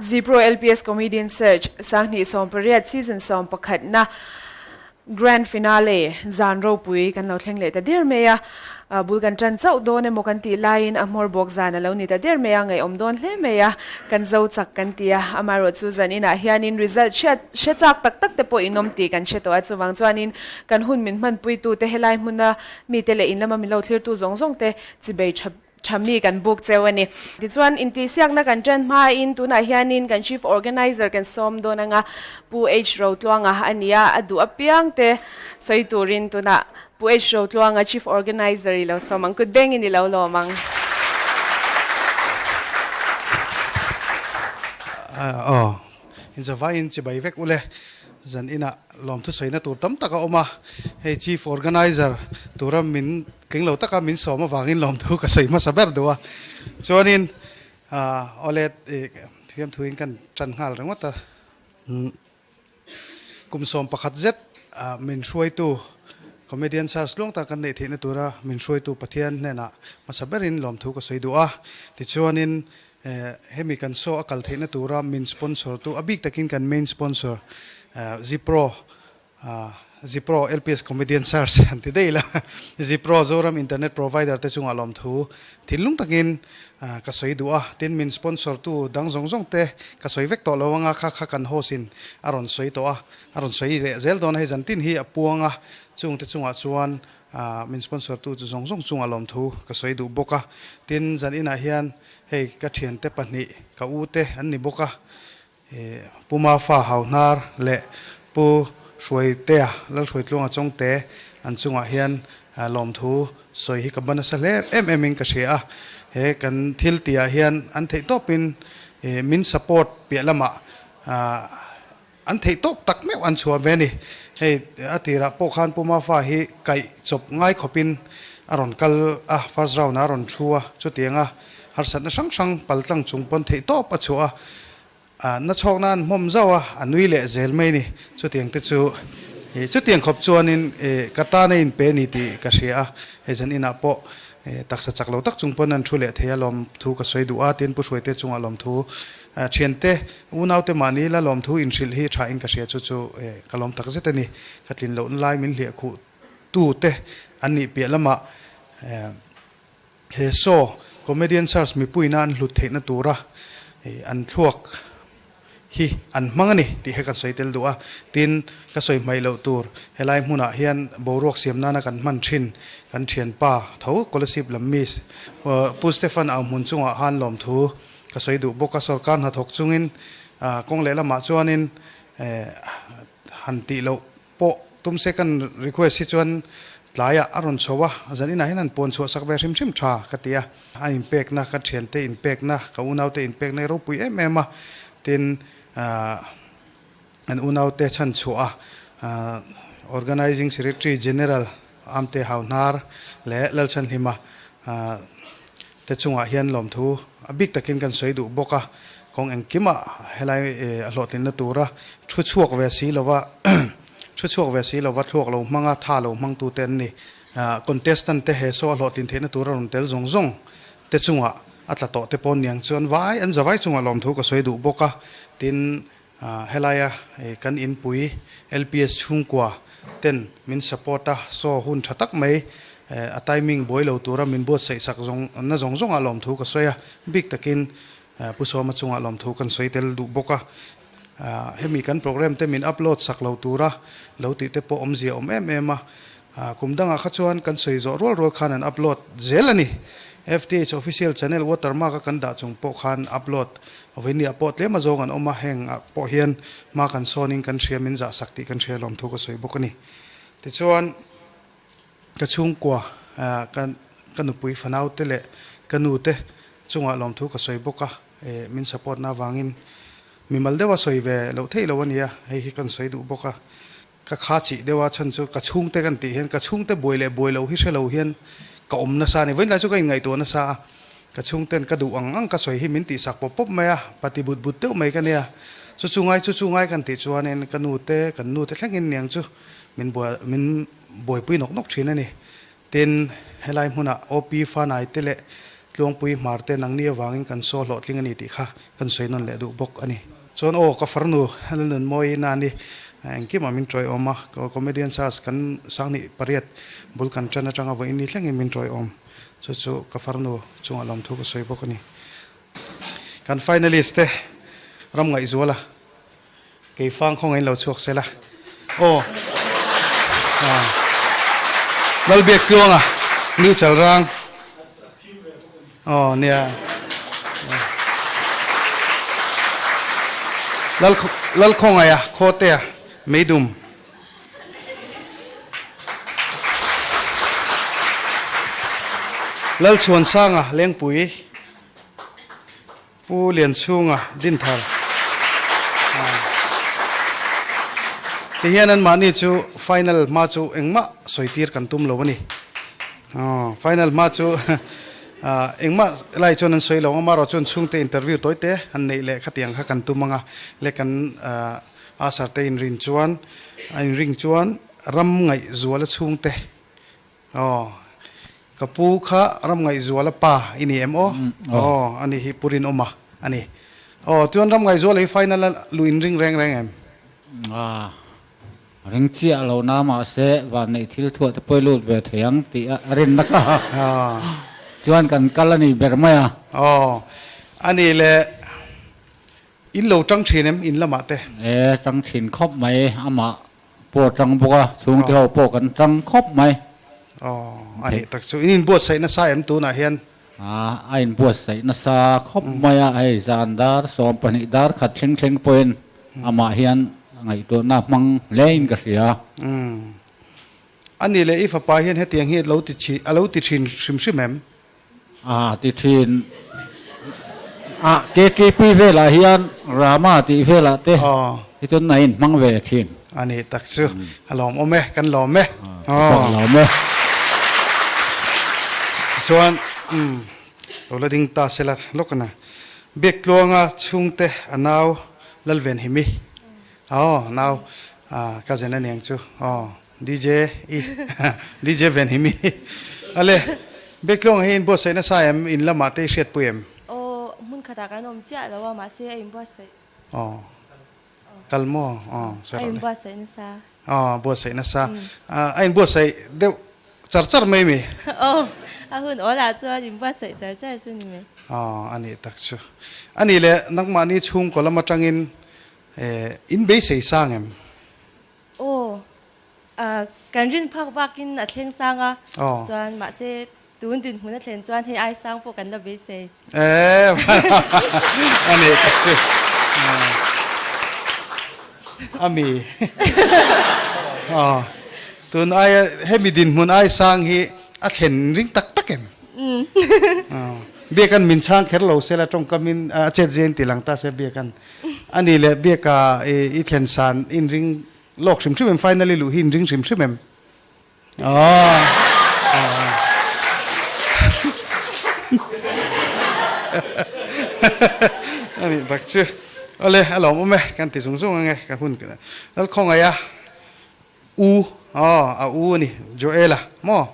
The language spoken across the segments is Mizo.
Zipro LPS Comedian Search Sanghnih 18 Season 11 na Grand Finale zan ropui kan lo thleng leh ta der mai a, bul kan tan chauh dawn emaw kan tih laiin a hmawr bawk zan a lo ni ta der mai a, ngaihawm dawn hle mai a, kan zo chak kan ti a, amaherawhchu zan inah hianin result hriat hre chak tak tak te pawh in awm tih kan hre tawh a, chuvang chuanin kan hun min hmanpuitute helai hmuna mite leh in lama min lo thlirtu zawng zawng te chibei tha Tha mi kan buk cheu a ni. Tichuan, intihsiakna kan ṭan hmain tunah hianin kan Chief Organiser kan sawm dawn anga Pu H Rotluanga a ni a, a duh apiang te sawi turin tunah Pu H Rotluanga Chief Organiser i lo sawm ang, kut bengin i lo lawm ang. Aw, inzavaiin chibai vek ule. Zan inah lawmthu sawiina tur tam tak a awm a, hei Chief Organiser tura min tling lo taka min sawm avangin lawmthu ka sawi hmasa ber duh a. Chuanin awle thiamthuin kan tan nghal ringawt a, kum 11 zet min hruaitu Comedian Search luang tak kan neih theihna tura min hruaitu Pathian hnenah hmasa berin lawmthu ka sawi duh a. Tichuanin Hemi kan show a kal theihna tura min sponsor tu, a bik takin kan main sponsor Zipro, Zipro LPS Comedian Search an ti daih la, Zipro Zoram Internet Provider te chungah lawmthu thinlung takin ka sawi duh a, tin min sponsor tu dang zawng zawng te ka sawi vek tawh lo anga kha kha kan host in a rawn sawi tawh a, a rawn sawi leh zel dawn a, hei zantin hi a puang a, chungte chungah chuan Min sponsor tu chu zawng zawng chungah lawmthu ka sawi duh bawk a, tin zan inah hian hei ka thiante pahnih ka u te an ni bawk a, Pu Mafa Hauhnar leh Pu Hruaitea Lalhruaitluanga Chawngte an chungah hian lawmthu sawi hi ka ba nasa hle em em in ka hria a, he kan thil tihah hian an theih tawpin min support piah lamah An theih tawk tak meuh an chhuah ve a ni. Hei a tirah pawh khan Pu Mafa hi kaih chawp ngai khawpin a rawn kal a, first round ah a rawn thu a, chutianga harsatna hrang hrang paltlang chung pawn theih tawp a chhuah a, na chhawkna an hmawm zauh a, a nui leh zel mai a ni. Chutiang te chu chutiang khawp chuanin ka tan a inpe a ni tih ka hria a, hei zan inah pawh taksa chak lo tak chung pawn an thu leh thei a lawmthu ka sawi duh a, tin Pu Hruaite chungah lawmthu Thiante, unaute mahni la lawmthu inhrilh hi tha in ka hria chu chu ka lawm tak zet a ni. Ka tlin lohna lai min hliah khuh tu te an nih piah lamah he show Comedian Search mipuina an hlut theihna tura an thluak hi an hmang a ni tih kha kan sawi tel duh a. Tin, ka sawi hmaih loh tur helai hmunah hian boruak siam nana kan hman thin kan thianpa tho Kolasib lam Miss Pu Stephan Auhmun chungah khan lawmthu Ka sawi duh bawk a, sorkar hnathawk chungin kawng lehlamah chuanin han tih loh pawh tum se kan request hi chuan tlaiah a rawn chho a, zan inah hian han puan chhuah sak ve hrim hrim tha ka ti a. A inpekna, ka thiante inpekna, ka unaute inpekna hi ropui em em a, tin an unaute chhan chhuah a, Organising Secretary General Amte Hauhnar leh Lalchhanhlima te chungah hian lawmthu a bik takin kan sawi duh bawk a, kawng engkimah helai a hlawhtlinna tura thu chhuak ve si lova thu chhuak ve si lova thluak lo hmanga tha lo hmangtute an ni. Contestant te he saw a hlawhtlin theihna tura rawn tel zawng zawng te chungah a tla tawh te pawh niang chuan vai an zavai chungah lawmthu ka sawi duh bawk a, tin Helaia kan inpui LPS chhungkua ten min support a, saw hun tha tak mai a timing buai lo tura min buatsaih sak zawng na zawng zawngah lawmthu ka sawi a, bik takin Pu Sawma chungah lawmthu kan sawi tel duh bawk a. Hemi kan program te min upload sak lo tura lo tih te pawh awmzia awm em em a, kum dangah kha chuan kan sawi zawh rual rual khan an upload zel a ni. FTH official channel watermark a kan dah chung pawh khan upload Vawinia pawh tlem a zawng an awm a, heng ah pawh hian hma kan sawnin kan hria min zah sak tih kan hria lawm thu ka sawi bawk a ni. Tichuan, ka chhungkua ka ka nupui fanau te leh ka nu te chungah lawm thu ka sawi bawk a, min support na avangin mimal deuha sawi ve loh theih lo a nia, hei hi kan sawi duh bawk a. Ka kha chih deuh a chhan chu ka chhungte kan tih hian ka chhungte buai leh buai lo hi hre lo hian ka awm nasa a ni. Vawiin lai chu ka inngaihtuah nasa a, ka chhungten ka duh ang ang ka sawi hi min tihsak pawp pawp mai a, pati but but deuh mai ka nia. Chu chu ngai chu chu ngai kan tih chuanin ka nu te kan nu te thlengin niang chu min buai min buaipui nawk nawk thin a ni. Tin, helai hmunah OP Fanai te leh Tluangpui hmar te nangni avangin kan saw hlawhtling a ni tih kha kan sawi nawn leh duh bawk a ni. Chuan aw ka farnu Lalnunmawi Nani engkimah min tawiawm a, comedian search kan 8008 bul kan tan atanga vawiin ni thlengin min tawiawm. Chu chu ka farnu chungah lawmthu ka sawi bawk a ni. Kan finalist te ram ngaihzuala Kei fang khawngain lo chhuak sela aw. Lalbiak Tluanga New Chalrang aw nia. Lal Lalkhawngaia Khawtea Meidum. Lalchhuansanga Lengpui. Pu Lianchhunga Dinthar ti hian anmahni chu final hma chu engmah sawi tir kan tum lo a ni. Final hma chu engmah lai chuan an sawi lo ang amaherawh chuan chhungte interview tawi te han neih leh khatiang kha kan tum ang a, le kan Asar te inrin chuan a inring chuan ram ngaihzuala chhungte Aw, ka pu kha Ramngaihzuala pa i ni em aw? Aw, ani hi Pu Rinawma a ni. Aw, chuan Ramngaihzuala hi final a luh in ring reng reng em? A, ring chiah lo na mahse vanneih thil thuah te pawh i lut ve thei ang tih a rinna kha chuan kan kal a ni ber mai a. Aw, ani le in lo tang thin em in lamah te? E, tang thin khawp mai, amah Pawh tang bawk a, chhungte ho pawh kan tang khawp mai. Aw, a nih tak chu. In inbuatsaih nasa em tunah hian? A, a inbuatsaih nasa khawp mai a, hei zan dar 12 dar khat thleng thleng pawhin amah hian ngaihtuahna hmang hle in ka hria. Umm. A nih leh i fapa hian hetiang hi lo ti thin, a lo ti thin hrim hrim em? A ti thin a, KTP velah hian Rama tih velah te hi chuan a inhmang ve thin. A nih tak chu a lawmawm e, kan lawm e. Ka pawh lawm e. Tichuan lo la ding ta sela lawk a na. Biaktluanga chhungte a nau Lalvenhimi aw nau cousin a niang chu aw. DJ i DJ Venhimi Ale Beklawng hi inbuatsaih nasa em in lamah te i hriatpui em? Aw hmun khatah kan awm chiah lo a mahse a inbuatsaih. Aw kal maw aw sawi rawh le. A inbuatsaih nasa. Aw buatsaih nasa a inbuatsaih deuh char char mai mi? Aw a hun awl ah chuan inbuatsaih char char chu ni mai. Aw a nih tak chu. A nih leh nangmahni chhungkaw lam atangin in beisei sang em? Aw, kan rin phak bakin a thleng sang a, chuan mahse tun dinhmun a thlen chuan hei ai sang pawh kan la beisei. Eee a nih tak chu a mi tun aia hemi dinhmun ai sang hi a thlen ring tak tak em? Biakan min chhang kher lo sela tawngkamin a chet zen ti lang ta se biakan. A ni leh biaka i thlen san in ring lawk hrim hrim em? Finally luh hi in ring hrim hrim em? Aww. A nih tak chu. Awle a lawm awm e, kan ti zung zung ang e, ka hun Lalkhawngaih a u, aw a u a ni, Joel-a maw?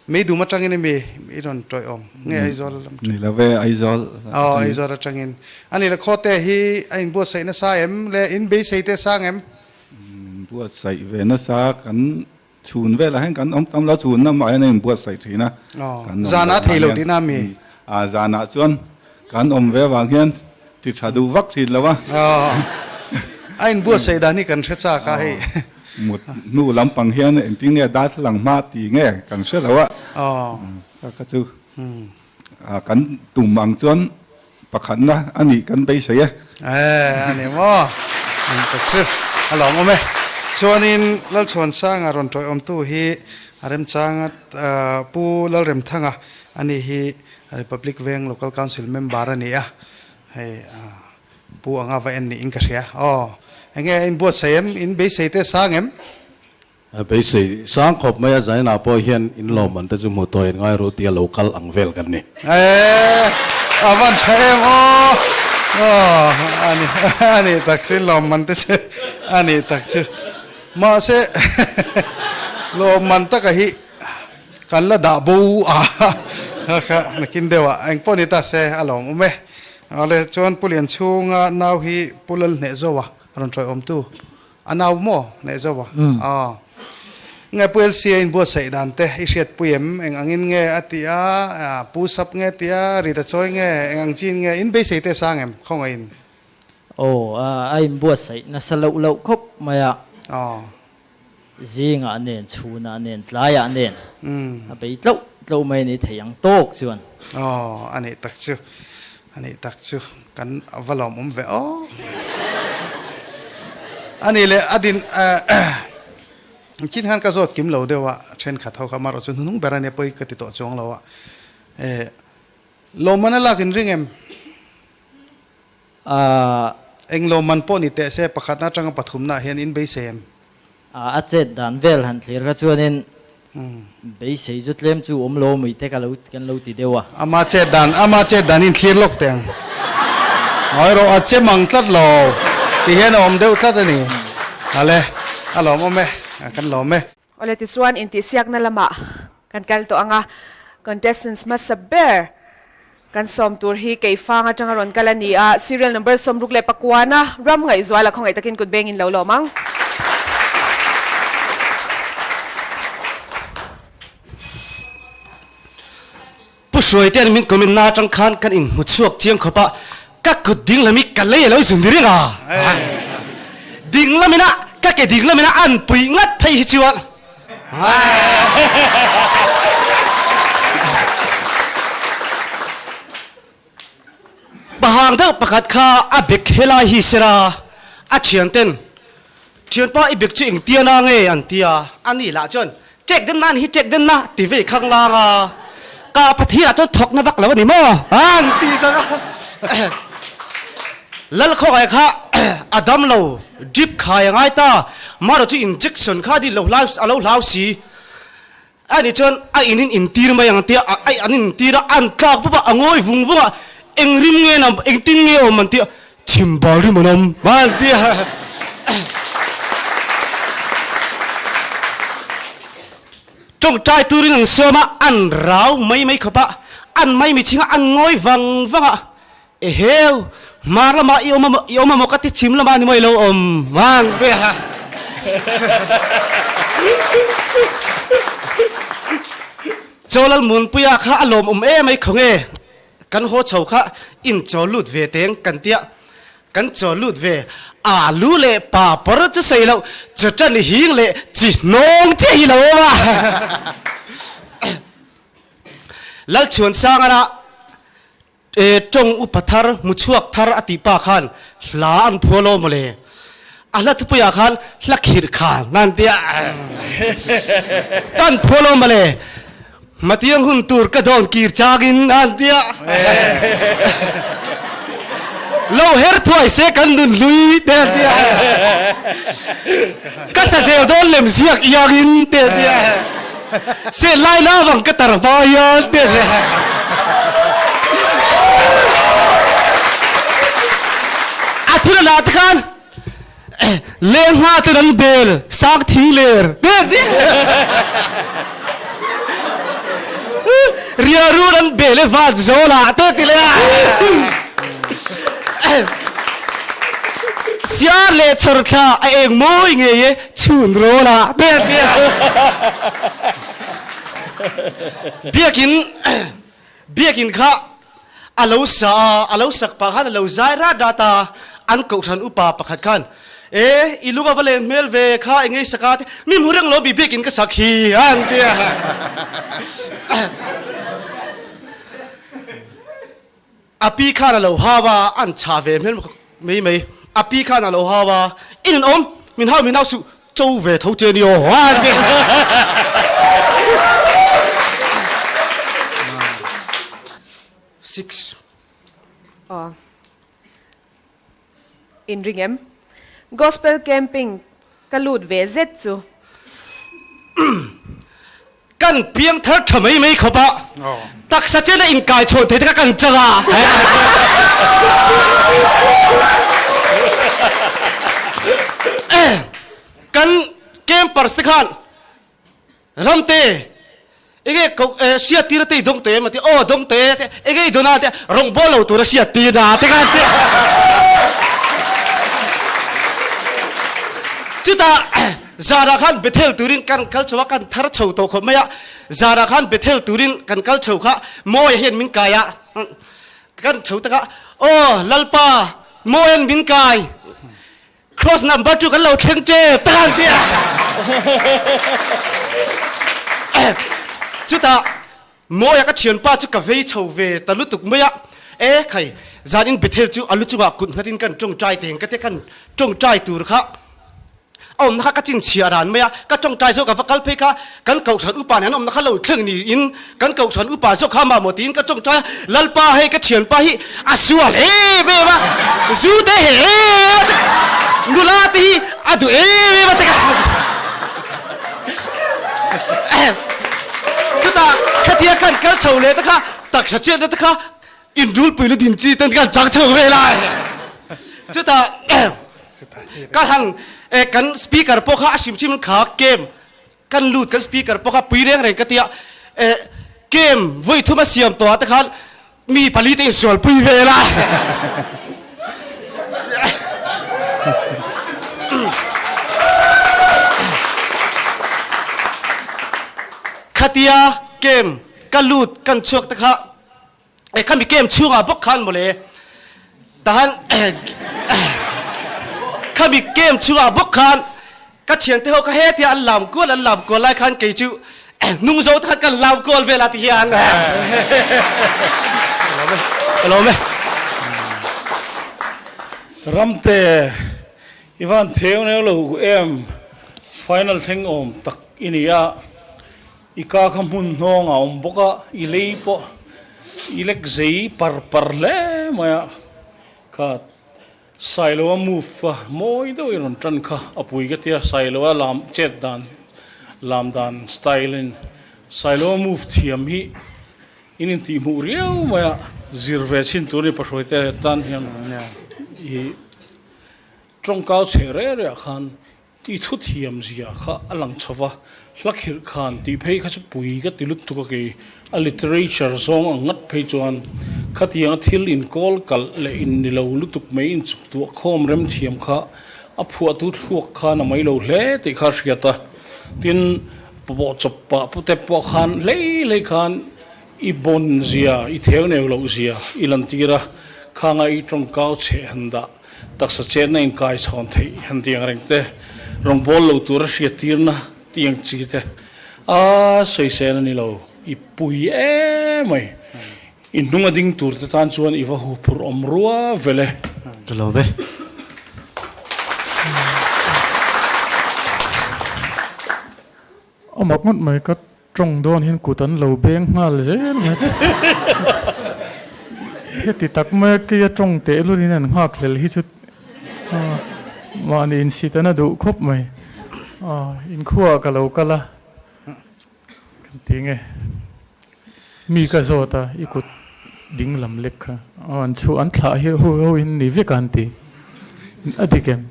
Meidum atangin emi i rawn tawih awm nge Aizawl lam atangin? Ni lo ve, Aizawl atangin. Aw, Aizawl atangin. A ni le, Khawte hi a inbuatsaih nasa em le in beisei te sang em? Inbuatsaih ve nasa, kan chhun velah hian kan awm tam lo, chhun lamah hian a inbuatsaih thin a. Aw, zanah a thei lo tihna ami? A, zanah chuan kan awm ve avang hian ti tha duh vak thin lo a. Aw, a inbuatsaih dan hi kan hre chak a hei. Mut hnu lampang hian engtin nge darthlalang hma ti nge kan hre lo a, ka chu kan tum ang chuan pakhatna a nih kan beisei e. A ni maw? Ka chu a lawmawm e. Chuanin Lalchhuansanga rawn tawiawmtu hi a remchanga Pu Lalremthanga a ni hi Republic Veng Local Council member a ni a, hei Pu anga va en niin ka hria. Aw, enge a inbuatsaih em? In beisei te sang em? A beisei sang khawp mai a, Zaina pawh hian in lawmman te chu hmu tawh in ngai ru tia lo kal ang vel kan ni. Eee, a van tha em aw! Aw, a ni, a ni tak chu in lawmman te chu a ni tak chu. Mahse, lawmman taka hi kan la dah bo a. Kha nakin deuh ah engpawh ni ta se a lawm awm e. Awle chuan Pu Lianchhunga nau hi Pu Lalhnehzoa rawn tawiawmtu a nau maw Hnehzoa? Aw. Nge Pu LCA in buatsaih dan te i hriatpui em? Eng angin nge a ti a, Pu Sap nge ti a, Rita Chawi nge, eng ang chin nge in beisei te sang em khawngaihin? Aw, a inbuatsaih nasa loh loh khawp mai a. Aw. Zingah nen, chhunah nen, tlaiah nen a bei tloh tloh mai a ni thei ang tawk chuan. Aw, a nih tak chu, a nih tak chu kan va lawmawm ve aw. A nih leh a din chin khan ka zawt kim lo deuh a, thenkhat ho kha amaherawh chu hnunung ber a nia pawi ka ti tawh chuang lo a. Lawmman a lak in ring em? A. Englo man pawh ni teh se, pakhatna atanga pathumna ah hian in beisei em? A, a chet dan vel han thlir kha chuanin beisei chu tlem chu awm lo mui te ka lo kan lo ti deuh a. Ama chet dan, ama chet dan in thlir lawk teh ang. Ngawi rawh, a che mang tlat lo ti hian a awm deuh tlat a ni. Ale, a lawmawm e, kan lawm e. Awle tichuan intihsiakna lamah kan kal tawh ang a, contestants hmasa ber kan sawm tur hi Keifang atanga rawn kal a ni a, serial number 69 ram ngaihzuala khawngaih takin kut bengin lo lawm ang. Pu Hruaitea'n min comment na atang khan kan inhmu chhuak chiang khawp a, ka kut ding lam hi ka lei a lo zun ring a, ding lamin a ka ke ding lamin a an puih ngat phei hi chuan Pahang deuh pakhat kha a bek helai hi sera a thianten Thianpa i bek chu engtia na nge an ti a, a ni lah chuan Ṭek den na a ni hi ṭek den na ti vei khang lang a, ka Pathian ah chuan thawk na vak lo a ni maw an ti sak a. Lalkhawkai kha a dam lo drip khai a ngai ta, marawh chu injection kha a dil lo a lo hlau si. A nih chuan a in in intir mai ang tia a an intir a, an tlak pawp a, a ngawi vung vung a, eng rim nge an awm, engtin nge awm an tia, chhim bal rim an awm an tia. Tawngtai turin an sawm a, an rau mai mai khawp a, an maimi chhing a, an ngawi vang vang a, Eheu, hmar lamah i awm a i awm a maw ka ti chhim lamah ni maw i lo awm ang ve a. Chawlal Munpuia kha a lawmawm em ai khawnge kan haw chho kha in chaw lut ve teng kan tia kan chaw lut ve alu leh papar chu sawi loh chawṭan hing leh chi hnawng chiah hi lo awm a. Lalchhuansangana E tawng upa thar, hmuchhuak thar a tih pa khan hla an phual aw mawle. A hla thupuiah khan hla khirh khan an ti a. Kan phual aw mawle. Hmatiang hun tur ka dawn kir changin an ti a. Lo her thuai se kan nun hlui te an ti a. Ka sazel dawn lem ziak iangin te an ti a. Se lai la vang ka tar hma hian te an ti a. A thil a lah te khan leng hma ten an bel sang thing ler te an ti a. Ria run an bel e van zawl ah te ti leh a. Siar leh chhawr thla a eng mawi ngei e chhun rawl ah te an ti a. Biakin Biakin kha a lo sa a, a lo sak pah khan a lo zai rat rat a, an kohhran upa pakhat khan E, i lung a va leng hmel ve kha eng ei sak a te, mi hmu reng lo mi biakin ka sak hi an ti a. A pi khan a lo hau a, an chah ve hmel mai mai. A pi khan a lo hau a, in an awm, min hau min hau suh, cho ve tho che ni aw an ti. Six. Aw. In ring em? Gospel camping ka lut ve zet chu. Kan piang thar tha mai mai khawp a, taksa chen a inkai chhawn thei te kha kan chang a. Kan campers te khan Ramte. Enge ko hriattir te i dawng teh em a ti aw dawng teh te enge i dawn a te rawngbawl lo tura hriattir a te khan ti chutah zanah khan Bethel turin kan kal chho a kan thar chho tawh khawp mai a zanah khan Bethel turin kan kal chho kha Mawia hian min kai a kan chho tak a aw Lalpa Mawia'n min kai Cross number chu kan lo thleng tep tak an ti a. Chutah Mawia ka thianpa chu ka vei chho ve ta lutuk mai a, e khai zanin Bethel chu a lu chungah kut nghatin kan tawngtai teng ka te kan tawngtai tur kha a awmna kha ka chinchhiah ran mai a, ka tawngtai zawk a va kal phei kha kan kohhran upa nen an awmna kha lo thleng niin Kan kohhran upa zawk kha mah maw tiin ka tawngtai a, Lalpa hei ka thianpa hi a sual em em a, zu te he em em a te, nula te hi a duh em em a te ka Chutah khatia khan kal chho leh te kha taksa chiatna te kha inrulpui lu din chi ten khan chang chho vel a. Chutah ka han kan speaker pawh kha a hrim hrim kha kem Kan lut kan speaker pawh kha pui reng reng ka tia eh game vawi thum a siam tawh ah te khan mi pali te insual pui vel a. Khatia game ka lut kan chhuak te kha eh khami game chhungah bawk khan mawle tahan khami game chhungah bawk khan ka thiante ho kha hetia an lam kual an lam kual lai khan kei chu nung zo khan kan lam kual vel a ti hian ka lawm e Ramte i van theu neu lo em final thleng awm tak i ni a. I ka kha hmun hnawng a awm bawk a, i lei pawh i lek zei par par hle mai a, kha Sailoa move a mawi deuh i rawn tan kha a pui ka tia, Sailoa lam chet dan lam dan style in Sailoa move thiam hi in intih hmuh riau mai a, zir ve chhin tur ni Pahruaite tan hian i tawngkau chhe reh reh ah khan I thu thiam zia kha a lang chho va, hla khirh khan tih phei kha chu pui ka ti lutuk a kei. A literature zawng ang ngat phei chuan khatianga thil inkawl kalh leh in ni lo lutuk mai inchuk tuah khawm rem thiam kha a phuahtu thluak khan a mai lo hle tih kha a hriat a. Tin, pawh chawp pah pute pawh khan hlei hlei khan i bawn zia, i theu neu loh zia i lantir a, khanga i tawngkau chheh han dah. Taksa chetna inkai chhawn theih han ti ang reng te, rawngbâwl lo tura hriattirna ti ang chi te a sawisel a ni lo. I pui emai. I hnung a ding tur te tan chuan i va huphurh awm rua vel e. Ka lawm e. A mak ngawt mai ka Tawng dawn hian kut an lo beng nghal zel mai. Heti tak mai a keia tawng teh lut in an nghak hlel hi chu mahni insit an a duh khawp mai. Inkhua ah ka lo kal a, kan ti nge mi ka zawt a i kut ding lam lek kha an chhuah an thlah hi ho ho in ni vek a an ti. A dik em?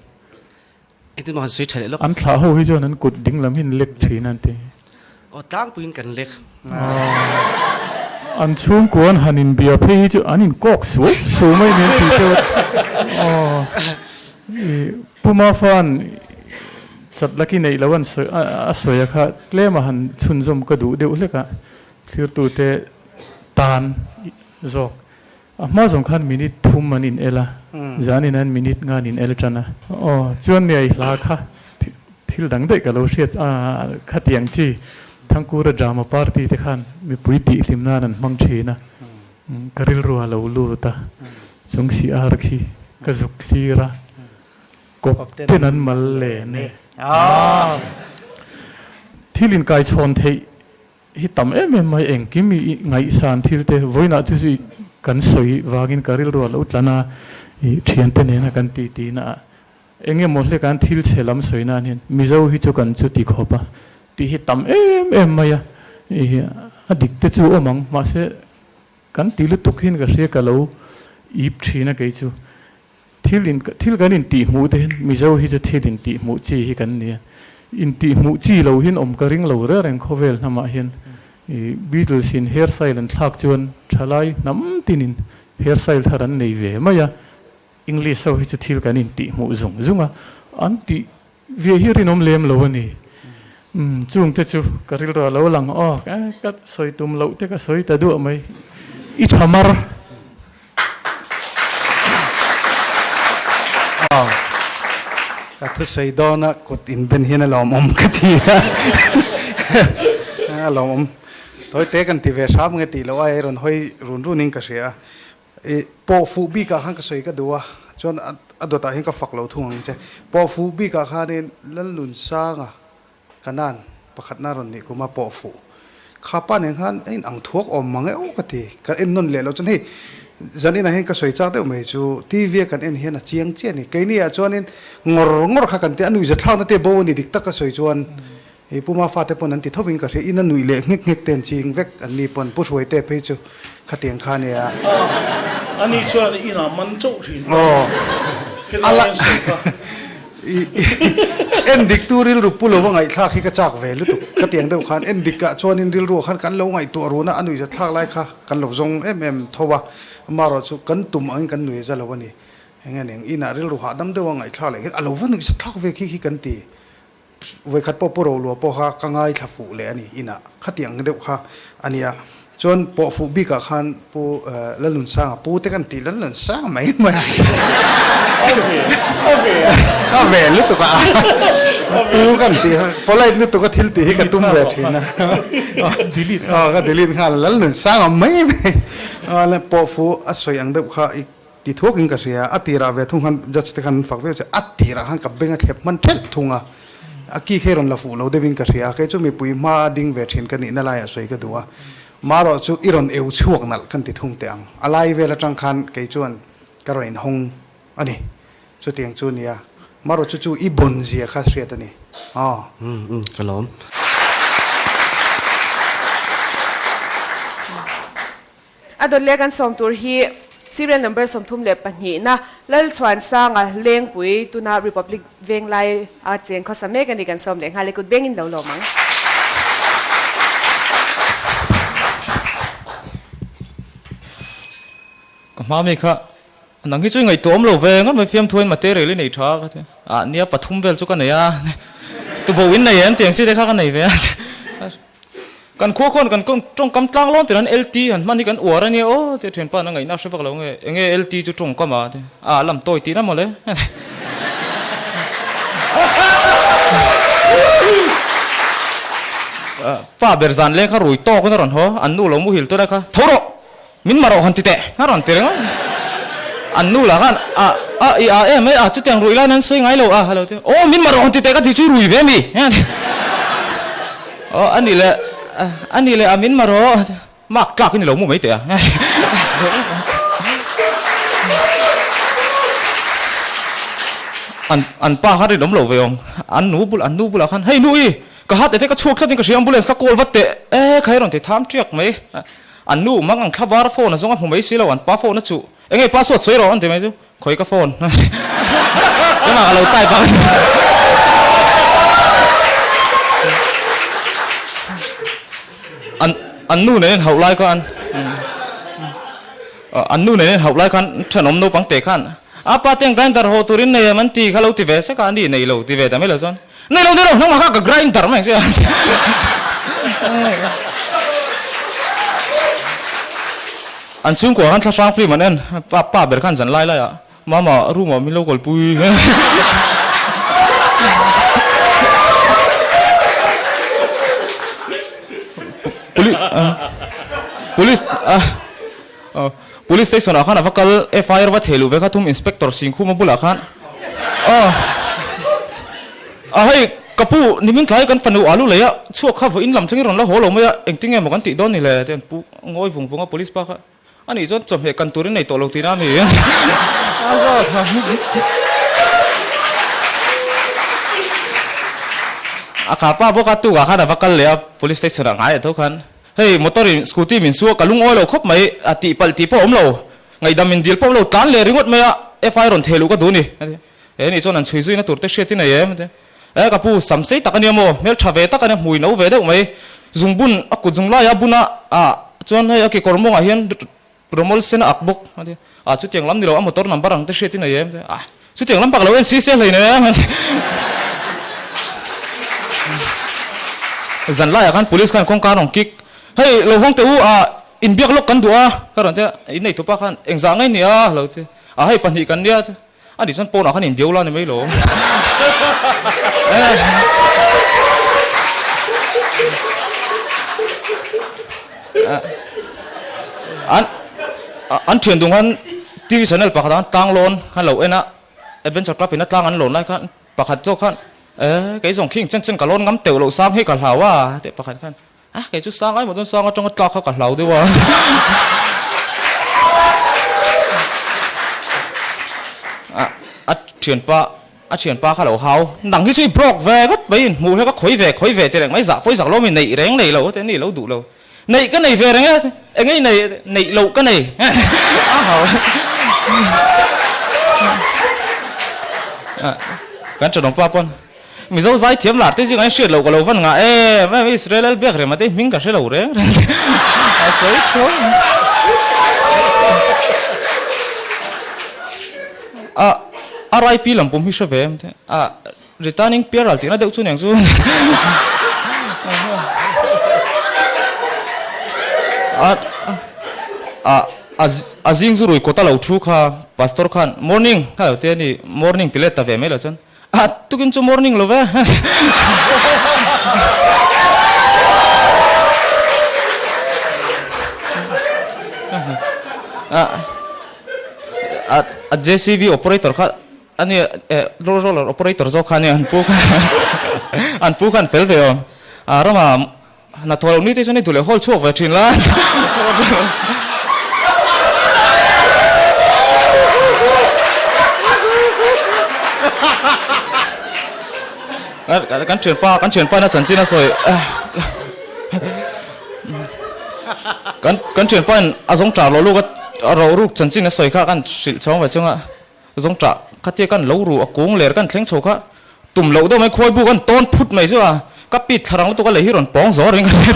Engtin maw han sawi tha leh lawk. An thlah ho hi chuan an kut ding lam hi an lek thin an ti. Aw tlangpuiin kan lek. An chhungkua an han inbia phei hi chu an inkawk suau suau mai nen tih chu aw i Puma fan chat laki neih lo an sawi a sawi a kha tlem a han chhunzawm ka duh deuh hlek a thlirtute tan zawk. A hma zawng khan minute thum an in el a, zanin an minute nga an in el tan a. Aw, chuan nia i hla kha thil dang daih ka lo hriat a, khatiang chi Thangkura drama party te khan mipui tih hlim nan an hmang thin a, ka rilru a lo lut a, chung si ar khi ka zuk thlir a, kawp ten an mal len e. Thil inkaichhawn theih Hi tam em em mai engkim i ngaihsan thil te vawiinah chu chu kan sawi vangin ka rilru a lo tlan a, i thiante nena kan ti ti na ah eng emaw hlek an thil chhe lam sawi nan hian Mizo hi chu kan chu ti khawp a tih hi tam em em mai a, i a dik te chu awm ang mahse kan ti lutuk hian ka hria ka lo ip thin a kei chu. Thil in thil kan intih hmuh te hian Mizo hi chu thil intih hmuh chi hi kan ni a, intih hmuh chi lo hian awm ka ring lo reng reng khawvel hnamah hian. I Beatles in hairstyle an thlak chuan thalai hnam tinin hairstyle thar an nei ve mai a, English ho hi chu thil kan intih hmuh zung zung a, an tih ve hi rinawm lem lo a ni. Umm chungte chu ka rilru a lo lang aw, ka sawi tum loh te ka sawi ta duah mai. I tha mar. Aw, ka thusawi dawna kut inben hian a lawmawm ka ti a, a lawmawm. Tawi te kan ti ve hram nge tih loh ai rawn hawi run runin ka hria a. I pawh fuh bikah khan ka sawi ka duh a, chuan a dawtah hian ka fak lo thung ang che. Pawh fuh bikah khanin Lalnunsanga Kanan pakhatna rawn nih kuma pawh fuh. Kha pa nen khan a inang thuak awm mang e aw ka ti. Ka en nawn leh loh chuan hei zan inah hian ka sawi chak deuh mai chu TV a kan en hian a chiang chiah a ni. Keini ah chuanin ngawr ngawr kha kan ti a, nuihza thlakna te bo a ni dik tak ka sawi chuan hei Puma fate pawn an ti tho in ka hria, in a nuih leh nghek nghek te an ching vek an ni pawn Pu Hruaite phei chu khatiang kha a nia. Ani chuan inah man chauh thin ta. Helai an sawi kha. En dik tu rilru pu lo a ngaihthlak hi ka chak ve lutuk. Ka tiang deuh khan en dik ah chuanin rilru ah khan kan lo ngaihtuah run a, a nuihza thlak lai kha kan lo zawng em em tho a, amaherawh chu kan tum angin kan nuihza lo a ni. Eng nge ning inah rilru hahdam deuh a ngaihthlak leh hian a lo va nuihza thlak ve khi khi kan ti. Vawikhat pawh pu Rolua pawh kha ka ngaithla fuh leh a ni inah khatiang deuh kha a nia. Chuan pawh fuh bikah khan Pu Lalnunsanga pu te kan tih Lalnunsanga mai mai A ve a ve a. A ve lutuk a pu kan tih kha polite lutuk a thil tih hi ka tum ve thin a. Delete Aw ka delete nghal Lalnunsanga mai mai. Pawh fuh a sawi ang deuh kha i Ti thuakin ka hria, a tirah ve thung khan judge te khan an fak viau che, a tirah khan ka beng a thlep hman thelh thung a, a ki kha i rawn la fuh lo deuhin ka hria, kei chu mipui hma a ding ve thin ka nihna laiah sawi ka duh a, marawh chu i rawn eu chhuak nalh kan ti thung teh ang, a lai vel atang khan kei chuan ka rawn inhawng a ni, chutiang chu nia, marawh chu chu i bawn zia kha hriat a ni, aw. Umm ka lawm. A dawt leh kan sawm tur hi serial number 32 na Lalchhuansanga Lengpui tuna Republic Venglai a cheng khawsa mek a ni kan sawm leh nghal e kut bengin lo lawm ang. Ka hma mi kha nang hi chu i ngaihtuah awm lo ve ngawt mai fiamthuain material i nei tha ka ti a nia pathum vel chu ka nei a tuboh in nei em tiang chi te kha ka nei ve a. Kan khua khawn kan tawngkam tlang lawn tir an LT han hman hi kan uar a nia aw tia thianpa an a ngaihna hre vak lo nge enge LT chu tawngkam a tia a lam tawi tihna mawle. Pa ber zan leng kha rui tawk in a rawn haw an nu lo muhil tur a kha tho rawh min ma rawh han ti teh a rawn ti reng a an nu lah khan a a i a em mai a chutiang rui lai nan sawi ngai lo a a lo ti aw min ma rawh han ti teh ka ti chu rui ve mi aw a nih leh a nih leh a min ma rawh mak tlak in i lo mu mai teh a an an pa khan rinawm lo ve awm an nu bul an nu bulah khan hei nu i ka hat ete ka chhuak tlat in ka hria ambulance ka call vat teh e kha i rawn ti tham tiak mai. An nu mang ang thla var phone a zawng a hmu mai si lo, an pa phone a chuh. Eng nge password sawi rawh an ti mai chu, khawi ka phone. Keimah ka lo type ang. An an nu nen hauh lai khan an nu nen hauh lai khan thenawm naupang te khan a pa te grinder haw turin nei em an ti kha lo ti ve sek a, ani nei lo ti ve ta mai lo chuan Nei lo, nei lo, nangmah kha ka grinder mai ang che. An chhungkua khan thlahrang film an en, pa pa ber khan zan lai lai ah mama room ah min lo kalpui. Police Police station ah khan a va kal FIR va thei luh ve kha thum inspector Singkhuma bulah khan aw a hei ka pu nimin tlai kan fanu alu lei a chhuak kha vawiin lam thleng i rawn la haw lo mai a engtin nge maw kan tih dawn ni le te an pu ngawi vung vung a police pa kha anih chuan chawhmeh kan turin nei tawh lo tihna a mi a zawt a kha pa bawk a tukah khan a va kal leh a police station ah ngai a tho khan Hei motor in scooty min su a ka lungawi lo khawp mai a tih palh tih pawh a awm lo, ngaihdam min dil pawh a awm lo, tlan leh ringawt mai a FI rawn theh luh ka duh ni a ti. He nih chuan an chhui zuina tur te hriat i nei em a ti. E ka pu sam sei tak a nia maw, hmeltha ve tak a nia, hmui no ve deuh mai. Zungbun a kut zung laia bun a ah chuan hei a kekawr mawngah hian Romol sen a ak bawk a ti a, chutiang lam ni lo a motor number ang te hriat i nei em te a, chutiang lam pak lo en si se hlei nei em a ti. Zan laiah khan police khan kawngka an rawn kick, hei lo hawng teh u ah inbiak lawk kan duh a ka rawn ti a, innei tupa khan engzah ngei nia lo ti a, hei pahnih kan nia ti. A nih chuan pawnah khan inbiau la ni mai lo. An an thian dung khan TV channel pakhat ah khan tlang lawn khan lo en a, Adventure Club in a tlang an lawn lai khan pakhat zawk khan eh kei zawng khing chen chen ka lawn ngam teuh loh sang hi ka hlau a tih pakhat khan A, kei chu sang ai maw chuan sang atanga tlak kha ka hlau deuh a. A, a thianpa, a thianpa kha lo hau. Nang hi chu i broke ve ngawt mai in hmuh hian ka khawi ve khawi ve ti reng mai zah pawi zak lo mi neih reng nei lo te ni lo duh lo. Neih ka nei ve reng e, eng nge i nei, neih loh ka nei. A hau. A, kan thenawmpa pawn. Mizo zai thiam lar te zingah hian hriat loh ka lo van ngah em em, Israel lal biak rem ate hming ka hre lo reng reng a sawi tho. A RIP lampum hi hre ve em te a returning piaral tihna deuh chu niang chu. A a a zing zu rui kawta lo thu kha pastor khan morning kha lo te a ni morning ti let ta ve mai lo chuan. A tukin chu morning lo ve. A a JCB operator kha ani eh road roller operator zawk kha ania an pu kha an pu khan fel ve awm. A rama Hnathawh loh ni te chuan i duh leh hawl chhuak ve thin la. Kan thianpa kan thianpa na chanchin a sawi kan kan thianpa in a zawng ṭah loh luk a ro ruk chanchin a sawi kha kan hrilh chhawng ve chunga. Zawngṭah khatia kan lo ru a kung ler kan thleng chho kha tum loh deuh mai khuai bu kan tawn phut mai chu a ka pit thla rang lutuk a lei hi rawn pawng zawr in ka hria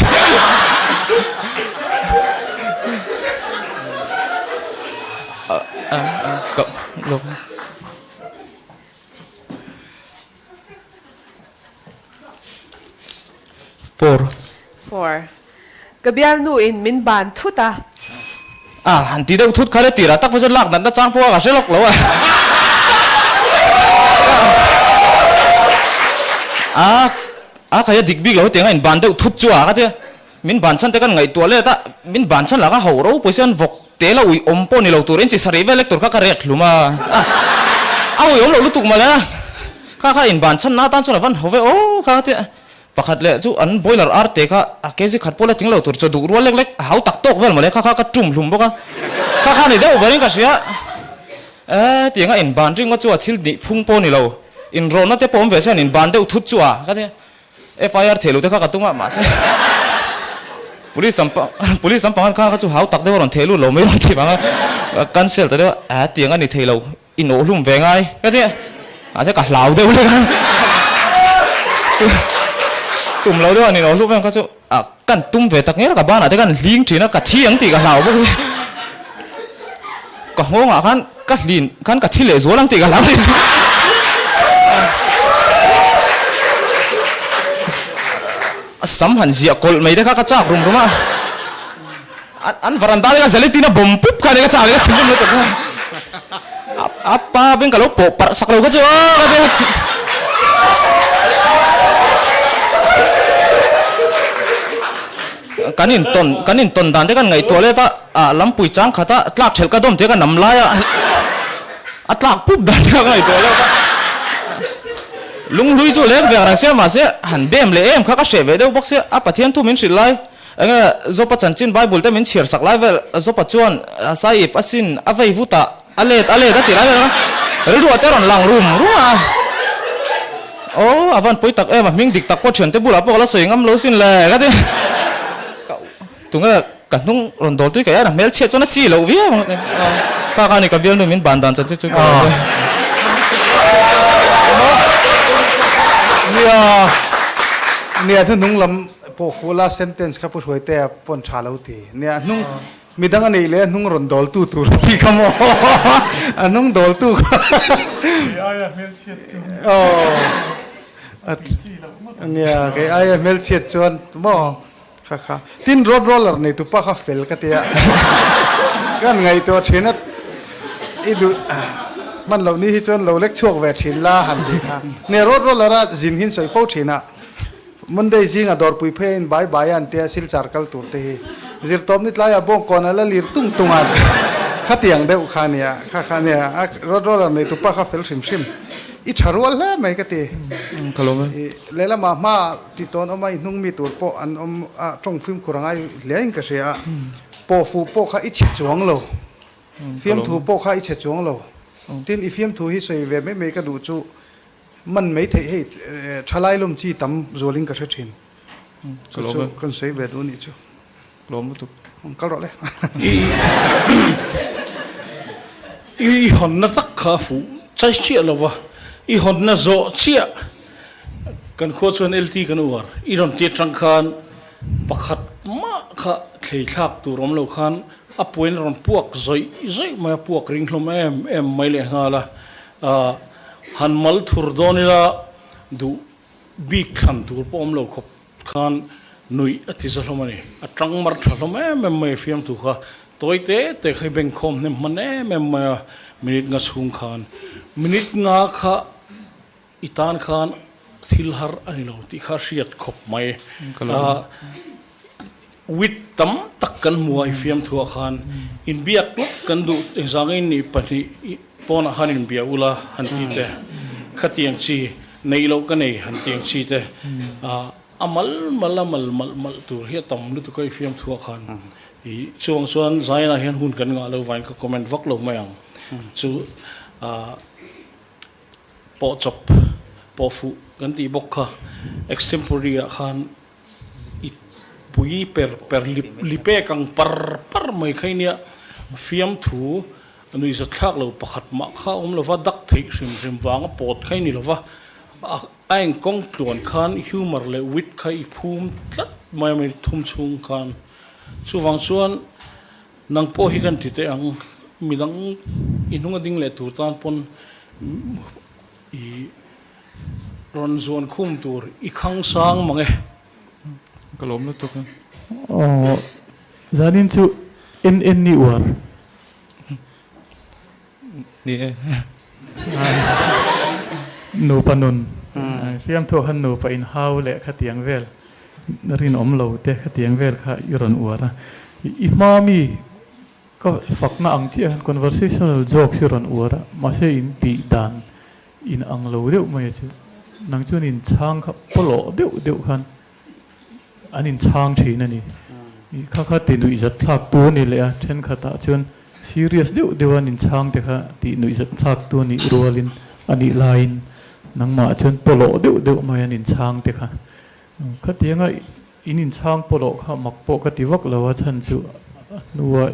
Four. Four. Ka bialnu in min ban thut a. A han ti deuh thut kha le tirah tak pawh chuan lak natna chang pawh a ka hre lawk lo a. A a khaia dik bik lo hetiang a in ban deuh thut chu a ka tia. Min ban chhan te kan ngaihtuah let a, min ban chhan lah ka hauh ro pawisa an vawk te la ui awm pawh ni lo tur in chi sarih vel lek tur kha ka rek hlum a. A ui awm loh lutuk mawle a. Kha kha in ban chhan na atan chuan a van ho ve aw kha ka tia. Pakhat leh chu an boiler ar te kha a kg khat pawh la tling lo tur chaw duh rual lek lek a hau tak tawk vel mawle kha kha ka tum hlum bawk a, kha kha ni deuh berin ka hria e tiang a inban ringawt chu a thil nih phung pawh ni lo inrawhna te pawh awm ve se an inban deuh thut chu a ka ti FIR thei lo te kha ka tum a mahse police lam police lampang an kha kha chu hau tak deuh a rawn theh lut lo mai rawn ti vang a cancel ta deuh a tiang a ni thei lo. I nawh hlum ve ngai ka ti a, mahse ka hlau deuh lek a, tum lo deuh a ni nawh hlum em kha chu a kan tum ve tak ngei a, ka banah te khan hling thin a, ka thi ang tih ka hlau bawk si, ka nghawngah khan ka hlin khan ka thi leh zual ang tih ka hlau leh si, sam han ziah kawlh mai te kha ka chak rum rum a. An varanda te kha zaletin a bawm pup kha nia ka chak leh ka thinrim lutuk kha. A pa beng ka lo pawh parh sak lo kha chu aw ka ti. Kan in tawn kan in tawn dan te kan ngaihtuah let a ah lampui chang khat a tlak thelh ka dawm te ka nam lai a a tlak pup dan te ka ngaihtuah let a. Lunghlui chu leng vek reng sia mahse han bem leh em kha ka hreh ve deuh bawk sia a Pathian thu min hrilh lai. Enge Zopa chanchin Bible te min chhiar sak lai vel Zopa chuan Sahib a sin a vei vut a, a let a let a ti lai vel a, rilru ah te rawn lang rum rum a. Aw a van pawi tak em a hming dik tak pawh thiante bulah pawh ka la sawi ngam lo sin le ka ti. Tunge ka hnung rawn dawl tui ka en a hmel chhiat chuan a chi loh viau ang kha kha ni ka bialnu min ban dan chanchin chu ka lo sawi. Nia nia hnuhnung lam. Pawh fuh la sentence kha Pu Hruaitea pawn tha lo ti. Nia a hnung midang a neih leh a hnung rawn dawltu tur a ti kha maw? A hnung dawltu kha. Kei aia hmelchhiat chu. Aw. Nia kei aia hmelchhiat chuan maw kha kha. Tin road roller neitu pa kha fel ka tia. Kan ngaihtuah thin a i duh hman loh ni hi chuan lo lek chhuak ve thin la han tih kha. Nia road roller a zin hin sawi fo thin a. Monday zinga dawrpui phei a in bai bai a an tia Silchar kal tur te hi zirtawp ni tlaiah bawngkawn a la lir tung tung a khatiang deuh kha ania kha kha ania a road roller nei tupa kha fel hrim hrim i tha rual hle mai ka ti Ka lawm e. I lehlamah hma ti tawn awm a i hnung mi tur pawh an awm a tawng fimkhur a ngai hle in ka hria a pawh fuh pawh kha i chhe chuang lo fiamthu pawh kha i chhe chuang lo tin i fiamthu hi sawi ve mai mai ka duh chu Man mai theih hei thalai lawm chi tam zualin ka hre thin. Chu chu kan sawi ve duh nih chu. Lawm lutuk. Kal rawh le. I hawnna tak kha a fuh chai chiah lo va, i hawnna zawh chiah kan khua chuan LT kan uar. I rawn ti atang khan pakhat mah kha thlei thlak tur awm lo khan a puain a rawn puak zawih zawih mai a, puak ring hlawm em em mai lehnghal a. Han mal thur dawn ila duh bik thlan tur pawh awm lo khawp khan nuih a ti za hlawm a ni. A tang mar tha hlawm em em mai a fiamthu kha. Tawi te te kha i bengkhawm hnem hman em em mai a minute nga chhung khan. Minute nga kha i tan khan thil har a ni lo tih kha a hriat khawp mai. Wit tam tak kan hmu a i fiamthuah khan inbiak lawk kan duh engzang in nih pahnih pawnah khan inbia ula han ti te khatiang chi neih loh ka nei han tiang chi te a mal mal a mal malh malh tur hi a tam lutuk a i fiamthuah khan i chuang chuan Zion ah hian hun kan ngah lo vain ka comment vak lo mai ang chu pawh chawp pawh fuh kan tih bawk kha extempore ah khan I pui per per lipek ang par par mai kha i nia, fiamthu nuihzat thlak lo pakhat mah kha awm lova, dak theih hrim hrim vanga pawt kha i ni lova, a engkawng tluan khan humour leh wit kha i phum tlat mai a mai thum chhung khan. Chuvang chuan nang pawh hi kan ti teh ang, midang i hnung a ding leh tur tan pawn i Rawn zuan khum tur i khang sang mang e. Ka lawm lutuk e. Aw zanin chu en en ni uar. Ni e. Nupa nun. Fiamthu khan nupa in hau leh khatiang vel rinawm lo te khatiang vel kha i rawn uar a. I hma mi ka fakna ang chiah khan conversational jokes i rawn uar a mahse in tih dan In ang lo deuh mai a chu. Nang chuan in chhang kha pawlawh deuh deuh khan an in chhang thin a ni. I kha kha ti nuihzat thlak tu a ni leh a, thenkhatah chuan serious deuh deuh an in chhang te kha ti nuihzat thlak tu a nih rualin a nih laiin nangmah chuan pawlawh deuh deuh mai an in chhang te kha. Khatianga in in chhang pawlawh kha mak pawh ka ti vak lo a chhan chu a hnua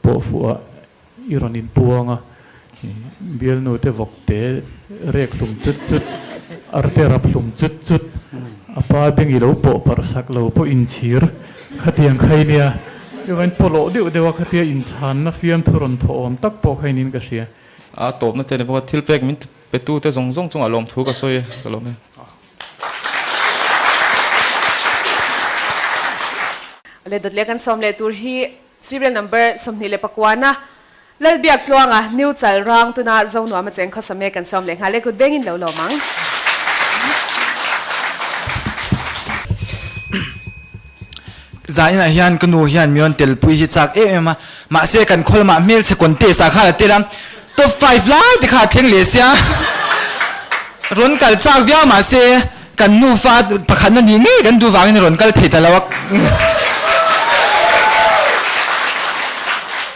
pawh fuhah I rawn inpuang a, bialnu te vawk te rek hlum chut chut, arte rap hlum chut chut, a pa beng i lo pawh parh sak lo pawh inchhir khatiang kha i nia. Chuvain pawlawh deuh deuh a khatia inchhanna fiamthu rawn thawh awm tak pawh kha i niin ka hria. A tawpna te ni bawk a, thil pek min petu te zawng zawng chungah lawmthu ka sawi e, ka lawm e. Le dawt leh kan sawm leh tur hi Serial number 24 Lalbiak Tluanga New Chalrang tuna Zonuam a cheng khawsa mek kan sawm leh nghal e kut bengin lo lawm ang. Zaninah hian ka nu hian mi rawn telpui hi chak em em a, mahse kan khaw lamah hmelchhe contest ah khan a tel a, top five lai te kha a thleng leh sia, rawn kal chak viau mahse Kan nufa pakhatna nih ngei kan duh vangin a rawn kal thei ta lo a.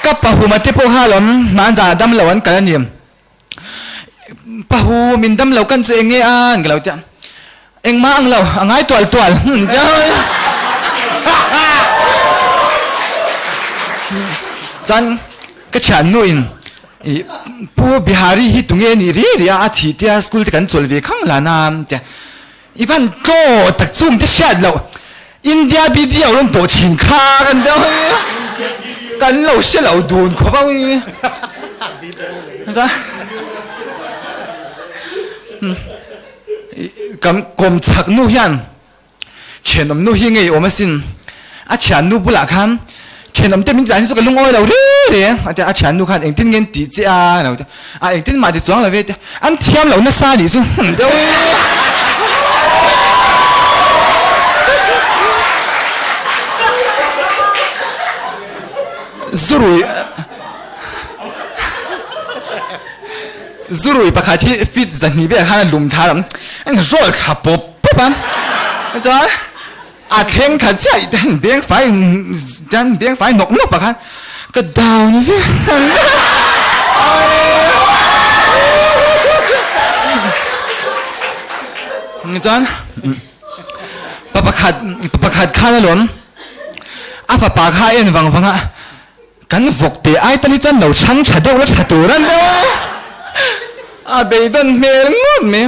Ka pahuma te pawh kha alawm hmanzah dam lo an kal a ni. Pahu min dam lo kan chu eng nge a an ka lo tia. Engmah ang lo, a ngai tual tual. Chuan ka thiannu in I Pu Bihari hi tunge nih ri ri a, a thih tia school te kan chawl ve khang lan a tia. I van tlaw tak chung te hriat loh. India BDO rawn tawh thin kha kan deuh hi kan lo hre lo dun khawp ang hi. Kan kawm chhak nu hian Thianawm nu hi ngei awm asin. A thiannu bulah khan thianawm te min tih dan hi chu ka lungawi lo ri ri a tia, a thiannu khan engtin nge an tih che a a lo ti a, engtin mah ti chuang lo ve tia, an thiam lo nasa anih chu hmun deuh i. Zurui Zurui pakhat hi feet zahnih velah khan a lum thar a, a inrawl thla pawp pawp a, chuan a thleng thla chiah tih hian beng fai chuan beng fai nawk nawk ah khan ka down vek a chuan pa pakhat pa pakhat khan alawm a fapa kha a en vang vang a. Kan vawk teh ai tal hi chuan lo chhang tha deuh la tha tur an deuh a, a beidawn hmel ngawt mai.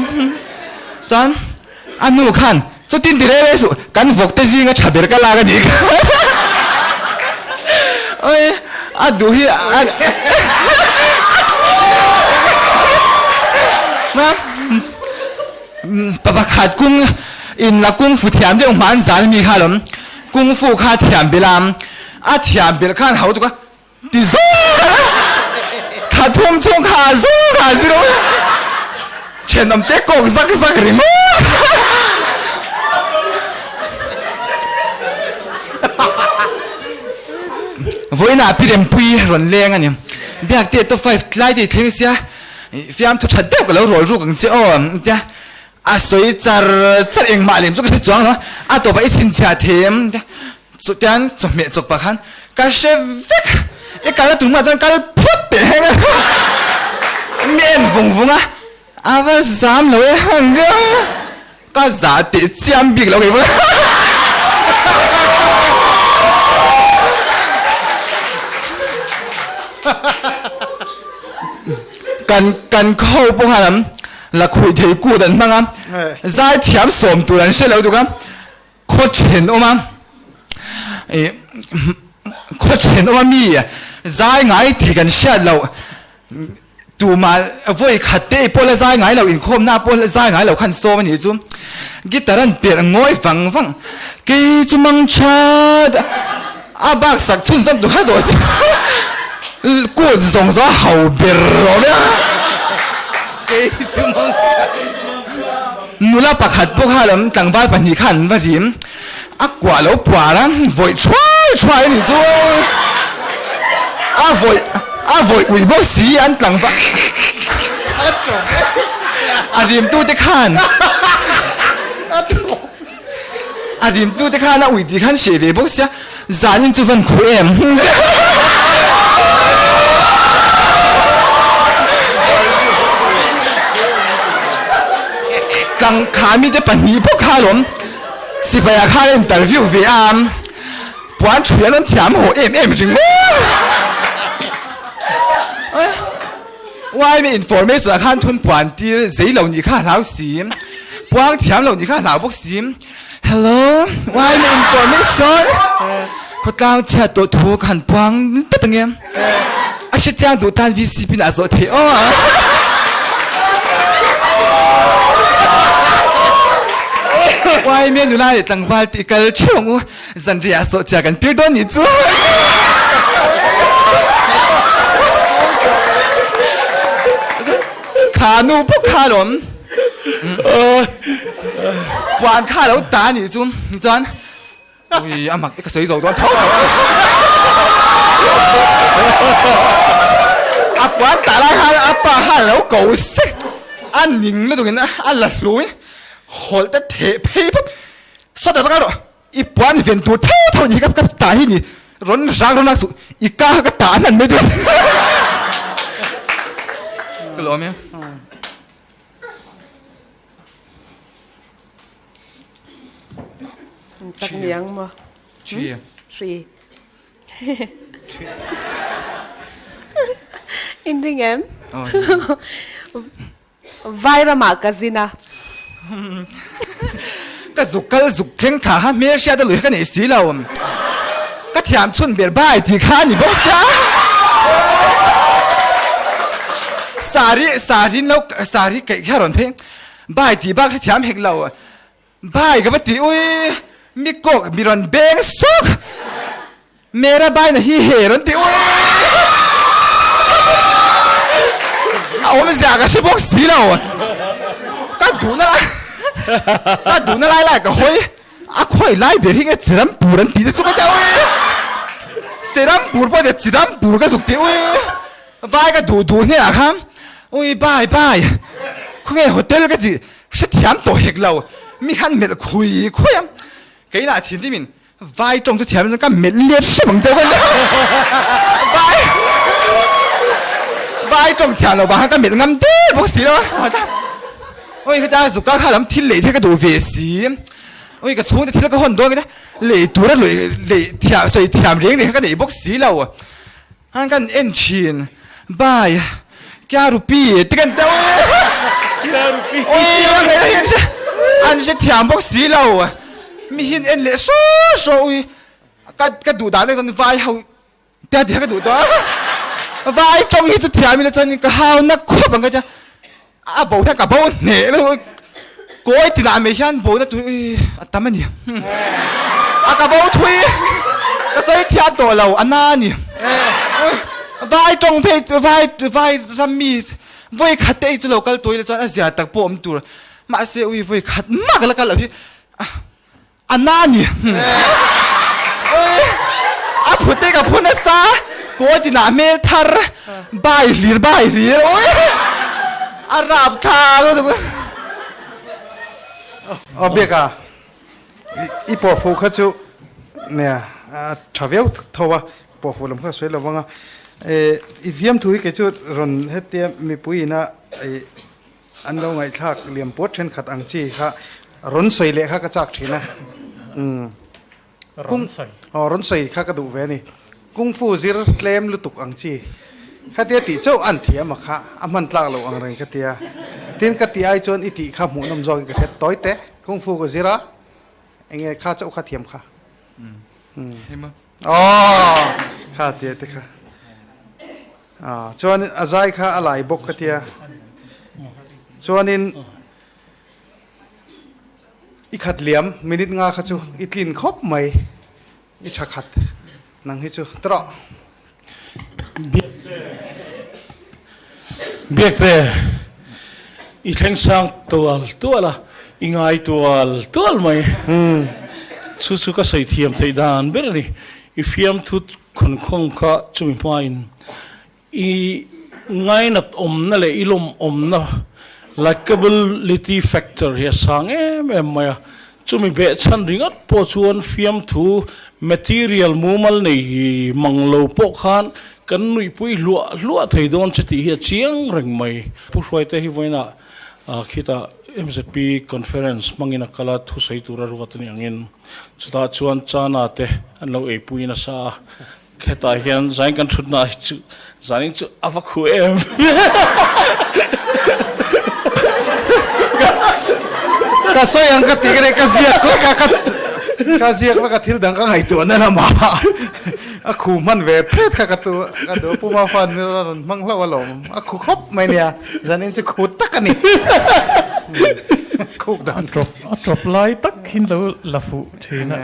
Chuan a hnu khan chutin ti reng reng suh, kan vawk te zinga tha ber ka lak a nih kha. Oi a duh hi a Pa pakhat kung in la kung fu thiam deuh hman zan a mi kha lawm, kung fu kha thiam bil a. A thiam belh khan ho tuk a ti zawng kha tha thum chung kha zawng kha a zir a thenawm te kawk zak zak ringawt. Vawiinah Pi Rempui rawn leng a ni. Biak te top five tlai te i thleng sia fiamthu that deuh ka lo rawl ruk ang che aw tia a sawi char char engmah lem chu ka hre chuang lo a, a tawpah i chhinchhiah thei em tia Chutiang chawhmeh chawk pah khan ka hre vek, i kalna tur hmunah chuan kal phawt teh heng a, mi en vung vung a, a va zam lo e hang deuh a, ka zah teh chiam bik lo keipawh. Kan kan khaw pawh khan an la khuih thei kut an hmang a, zai thiam sawm tur an hre lo tuk a. Khaw thenawm a ih khaw thenawm a mi zai ngai tih kan hriat loh tumah vawi khat te pawh la zai ngai loh inkhawmna pawh la zai ngai loh khan sawm a nih chu guitar an perh ngawi vang vang kei chu mang that a bak sak chhunzawm tur kha dawh se kut zawng zawng a hau ber rawh mai a kei chu mang that. Nula pakhat pawh kha lam tlangval pahnih kha an va rim, a kuah lo puar a, vawih thuai thuai a nih chu a vawih a vawih ui bawk si an tlangval a rim tu te khan a rim tu te khan a ui tih khan hreh ve bawk sia zanin chu van khuh em. Tlang kha mite pahnih bawk kha alawm sipai ah khan a interview ve a puan thui an rawn thiam haw em em ringawt yma information ah khan thun puan tir zei lo nih kha a hlau si puang thiam lo nih kha a hlau bawk si. Hello, why me information? Khawtlang chhiat tawh thu ka han puang tlat ange. A hre chiang duh tan VCP na zawh thei aw. Why me nula leh tlangval tih kal theuh ang u. Zanriah sawh chia kan pir dawn nih chu. Kha nu bawk kha alawm. Puan kha alo ta a nih chu chuan ui a mak ka sawi zo dawn tho tho. A puan tah lai khan a pa khan alo ko sek a ning lutuk in a la hlum in hawlh te theh phei pawp sawtah va kal rawh. I puan ven tur tho tho ni ka ka tah hi ni rawn rak rawn rak suh i ka ka tah an han mai tur ka lawm e. Tak niang maw? Three. Three. In ring em? Vai ramah ka zin a. Ka zuk kal zuk thleng thla kha hmel hriat a lui kha ka nei si lo. Ka thiam chhun ber bai tih kha a ni bawk sia. Sari sari lo sari keih kha rawn phei bai tih bak hre thiam hek lo. Bai ka va ti ui mi kawk mi rawn beng sawk. Mera bai na hi he rawn ti ui. A awmzia ka hre bawk si lo. Ka duhna lai ka duhna lai lai ka hawi a khawi lai ber hi nge Chirampur an tih te chu ka ti ui. Serampur pawh tia Chirampur ka zuk ti ui. Vai ka duh duh hnenah khan ui bai bai khawnge hotel ka ti hrethiam tawh hek lo mi khan melh khui khui a keilah thinrimin Vai tawng chu thiam in ka melh let hrep ang cheu ka ni. Vai Vai tawng thiam lo vang khan ka melh ngam der bawk si lo. Oi khata zuka kha lam thil lei the ka duh ve si. Oi ka chhung te thil ka hawn dawn kha lei tur a lei lei thiam sawi thiam reng reng kha ka nei bawk si lo. Han kan en thin Bai kya rupee ti kan teuh Kya rupee Oi a ngaih na hian an hre thiam bawk si lo mi hian en leh hraw hraw ui ka ka duh dan chuan vai ho tia ti kha ka duh tawh a vai tawng hi chu thiam ila chuan ka hau na khawp ang ka tia A bo hian ka bo hneh lo kawi tinah mai hian bo na tui ui a tam a ni a ka bo thui ka sawi thiam tawh lo a na a ni vai tawng phei vai vai ram mi vawi khat te chu lo kal tawih la chuan a zia tak pawh awm tur mahse ui vawi khat mak la kal loh hi A na ni. A phute ka phu nasa. Kawi tinah hmel thar. Bai hlir bai hlir. A rap tha lutuk. Aw biak a, i pawhfuh kha chu nia a tha viau tho a, pawhfuh lam kha ka sawi lo vang a, i fiamthu hi kei chu rawn hetia mipui ina i An lo ngaihthlak liam puat thenkhat ang chi kha rawn sawi leh kha ka chak thin a. Umm. Rawn sawi. Aw rawn sawi kha ka duh ve a ni. Kung Fu zir tlem lutuk ang chi. Khatia tih chauh an thiam a kha a hman tlak loh ang reng ka tia. Tin ka tih ai chuan i tih kha hmuhnawm zawk in ka hret tawi te. Kung Fu ka zir a enge kha chauh kha thiam kha. Umm. Aw kha tia te kha. Ah, chuan a zai kha a lai bawk ka tia. Chuanin i khat liam minute nga kha chu i tlin khawp mai i tha khat nang hi chu trawh. Biakte, i thleng sang tual tual a, i ngai tual tual mai. Chu chu ka sawi thiam theih dan ber a ni. I fiamthu Khawnkhawng kha chumi hmain i ngainat awmna leh i lawmawmna, likeability factor, hi a sang em em mai a. Chumi behchhan ringawt pawh chuan fiamthu material mumal nei mang lo pawh khan kan nuihpui hluah hluah thei dawn che tih hi a chiang reng mai. Pu Hruaite hi vawiinah khitah mzp conference hmangin a kal a, thusawi tura ruat a nih angin. Chutah chuan chana te an lo eipui nasa a, hetah hian zain kan thutna hi chu zanin chu a va khu em. Ka sawi ang ka ti ka ka ziak vek a, ka ka ziak vek a thil dang ka ngaihtuahna lamah a khu hman ve phet kha ka tu ka duh Puma fan a rawn hmang hlauh alawm a khu khawp mai nia zanin chu khu tak a ni. Khuk dan. A tawp lai tak hin lo la fuh thin a.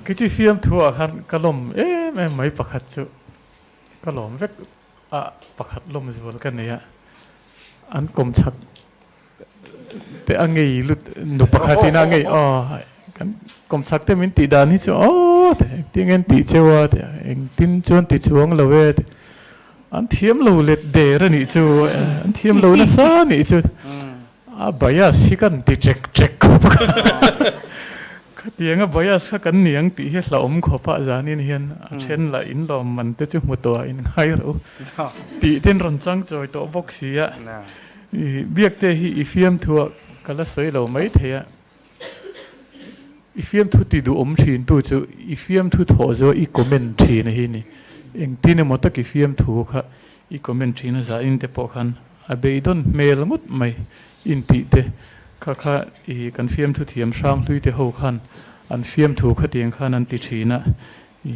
Kei chu fiamthu ah khan ka lawm em em mai pakhat chu ka lawm vek a pakhat lawm zual ka nei a an kawm chak te a ngei lut nu pakhat in a ngei aw kan kawm chak te min tih dan hi chu aw te engtin nge an tih cheu a te engtin chuan ti chuang lo e te An thiam lo let der a nih chu, an thiam lo nasa a nih chu. A bias hi kan ti ṭek ṭek khawp a, khatianga bias kha kan ni ang tih hi hlauhawm khawp a, zanin hian a then lah in lawm man te chu hmu tawh ah in ngai ro tih ten rawn chang chawi tawh bawk si a. Biakte hi i fiamthu ah ka la sawi lo mai thei a. I fiamthu ti duhawm thin tu chu i fiamthu thawh zawh i comment thin a hi ni. Engtin emaw tak i fiamthu kha i comment thin a zahin te pawh khan a beidawn hmel ngawt mai intih te. Kha kha i kan fiamthu thiam hrang hlui te ho khan an fiamthu khatiang khan an ti thin a, i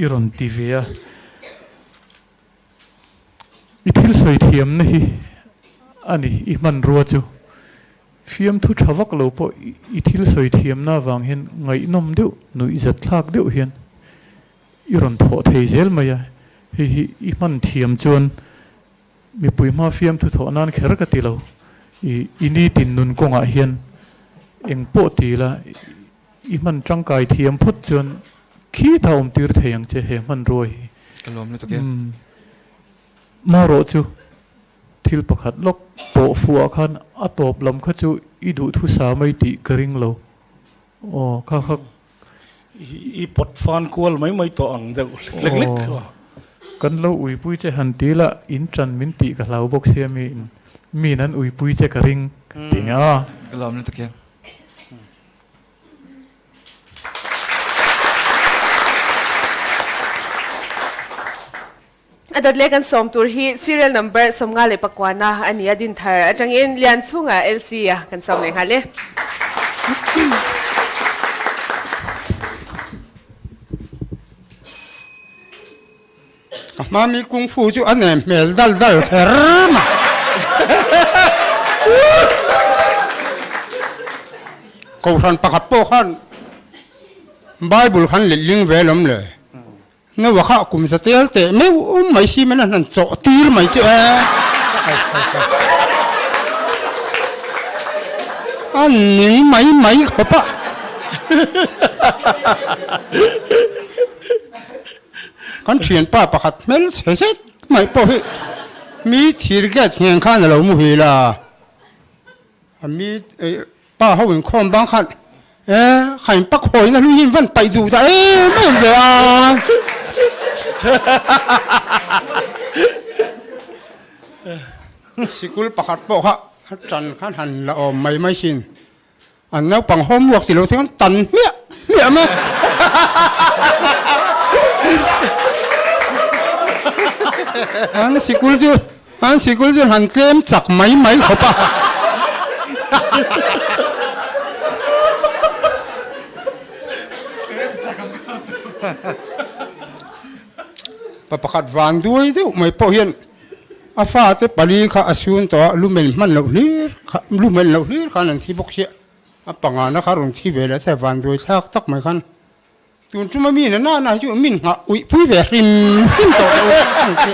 i rawn ti ve a. I thil sawi thiamna hi a ni, i hmanrua chu. Fiamthu tha vak lo pawh i thil sawi thiamna avang hian ngaihnawm deuh, nuihzat thlak deuh hian i rawn thawh thei zel mai a. Hei hi i hman thiam chuan mipui hma fiamthu thawh nan kher ka ti lo. I i nitin nun kawngah hian eng pawh ti la I hman tangkai thiam phawt chuan khi ta awm tir thei ang che he hmanrua hi. Ka lawm lutuk e. Umm marawh chu thil pakhat lawk pawh fuh ah khan a tawp lam kha chu i duhthu sa mai tih ka ring lo. Aw kha kha. I pawt fan kual mai mai tawh ang deuh lek lek. Aw kan lo uipui che han ti la in tan min tih ka hlau bawk sia mi in miin an uipui che ka ring ti nga. Ka lawm lutuk e. A dawt leh kan sawm tur hi serial number 54 na a ni a, Dinthar atangin Lianchhunga LC a kan sawm leh nghal e. Ka hma mi kung fu chu a nem hmel dal dal kher mai. Kohhran pakhat pawh khan Bible khan letling ve lawm le. Noah kha kum za tel teh meuh mai si men a hnan chawh tir mai chu e. A ning mai mai khawp a. Kan thianpa pakhat hmel chhe zet mai pawh hi mi thir gate ngheng khan a lo muhil a, a mi pa ho inkhawm bang khan e khain pak hawina hlui hi in van paih duh dah em em ve a. Sikul pakhat pawh kha tan khan han la awm mai mai sin. An naupang homework ti lo te khan tan hmiah hmiah mai. An sikul chu an sikul chu han tlem chak mai mai khawp a. Pa pakhat van duai deuh mai pawh hian a fate pali kha a sun tawh a, lumen hman loh hlir kha lumen loh hlir khan an thi bawk sia, a pangana kha rawn thi ve leh se vanduai thlak tak mai khan tun tuma mi na nana hi chu min nghah uih pui ve hrim hrim tawh teh u ang che.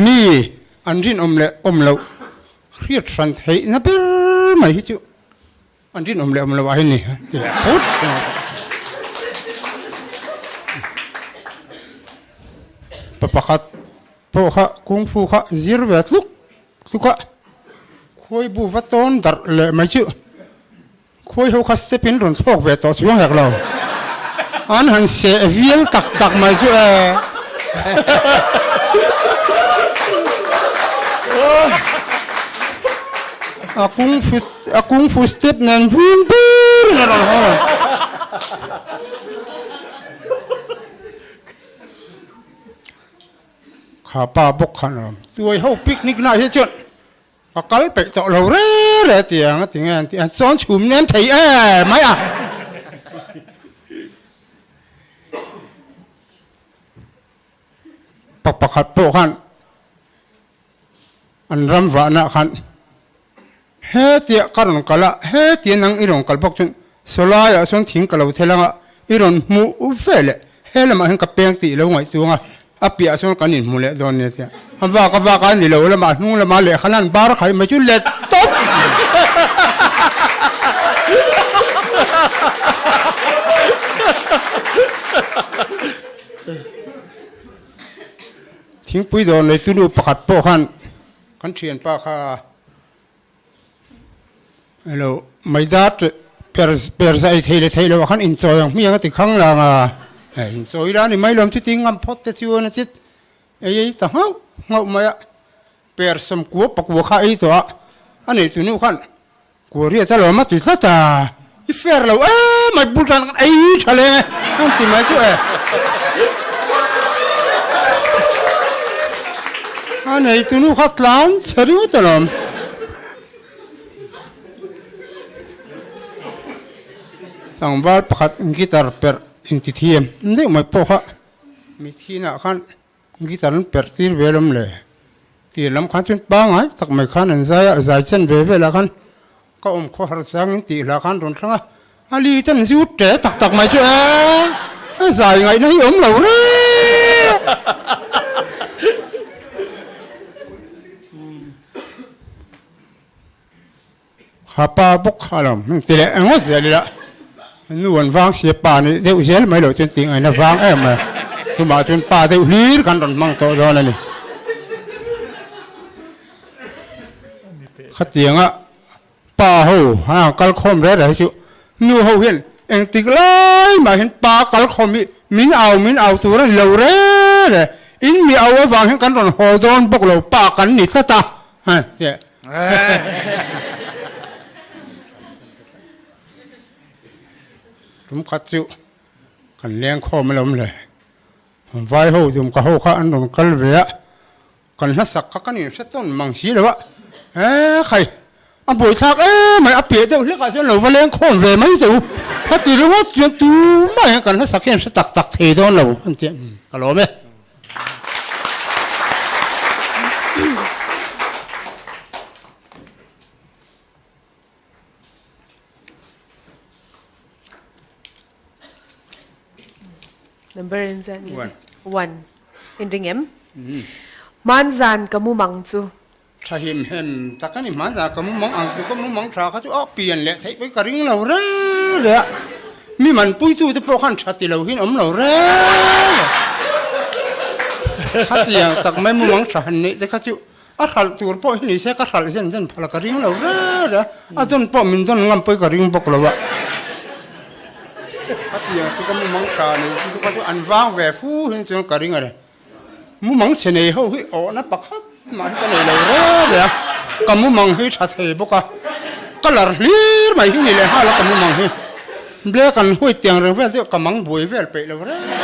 Mi an rinawm leh awm loh hriat hran theihna ber mai hi chu An rinawm leh awm lo ah hian ni ti leh phut. Pa pakhat pawh kha kung fu kha zir ve tluk tluk a, khuai bu va tawn darh leh mai chu khuai ho kha step in rawn thlawk ve tawh chuang hek lo. An han seh vial tak tak mai chu e. A kung fu a kung fu step nen vun bur in a rawn haw a. Kha pa bawk khan a rawn tuai ho picnic na hi chuan Ka kal peih tawh lo re re tiang a ti nge an ti a, chuan chhum nem thei e mai a. Pa pakhat pawh khan an ram vahna khan hetia ka rawn kal a, hetia nang i rawn kal bawk chuan sawlaiah chuan thing ka lo thel anga i rawn hmuh ve leh he lamah hian ka peng tih lo ngaihtuang a, A piah chuan kan inhmu leh dawn nia tia a vak a vak a ni lo lamah hnung lamah lehkha lan bar khaih mai chu let tawp. Thingpui dawr nei chu nu pakhat pawh khan kan thianpa kha Hello, Maida per per zai thei leh thei lo ah khan inchawi ang hmiang a ti khang lang a, eh inchawi la ni mai lawm chuti ngam phawt te chuan a chit ei ei ta nghauh nghauh mai a, per sawm kua pakua kha ei tawh a, a nei tu nu khan kua riat a lawm a ti tlat a, i fair lo em mai bul tan khan ei tha leng e an ti mai chu e. A neitu nu kha tlan chhe ringawt alawm. Tlangval pakhat guitar perh intithiam deuh mai pawh kha mithinah khan guitar an perh tir ve alawm le. Tir lam khan chuan pangngai tak mai khan an zai a, zai chen ve velah khan Ka awm khaw har changin tih hla khan rawn thleng a, a li ten zu ṭe tak tak mai chu e, zai ngaihna hi awm lo reng. Kha pa bawk kha lo ti leh engawt zel ila, nu an vang sia pa nih deuh zel mai loh chuan tih ngaihna vang em mai, chumah chuan pa deuh hlir kan rawn hmang tawh dawn a ni. Khatianga pa ho a kal khawm reh reh hi chu nu ho hian engtik lai mah hian pa kal khawm hi min au min au tur a ni lo reh reh in mi au avang hian kan rawn haw dawn bawk lo pa kan ni tlat a hei tum khat chu kan leng khawm alawm le vai ho zum ka ho kha an rawn kal ve a. Kan hlasak kha kan inhre tawn mang si lo a, e khai, a buaithlak em mai, a piah deuh hlekah chuan lo va leng khawm ve mai che u, heti ringawt chuan tumah hian kan hlasak hian hre tak tak thei dawn lo an ti a, ka lawm e. Number in zan ni. One. One. In ring em? Man zan ka mu mang chu. Tha him hem tak ani man zan ka mu mang ang tu ka mu mang tha kha chu a pian leh theih pawh ka ring lo re re a. Mi man pui tu te pawh khan tha ti lo hin awm lo re re. Khatiang tak mai mu mang tha han neih te kha chu A hralh tur pawh hi ni se ka hralh zen zen phal ka ring lo re re a, a dawn pawh min dawn ngam pawh hi ka ring bawk lo a. Ka piang chu ka mumang tha nei chu chu kha chu an vang ve fu hin chuan ka ring a ni. Mumang chhe nei ho hi awhna pakhat mah hi ka nei lo re re a, ka mumang hi tha thei bawk a, colour hlir mai hi ni leh nghal a ka mumang hi. Black and white tiang reng vel chu ka mang buai vel peih lo re re.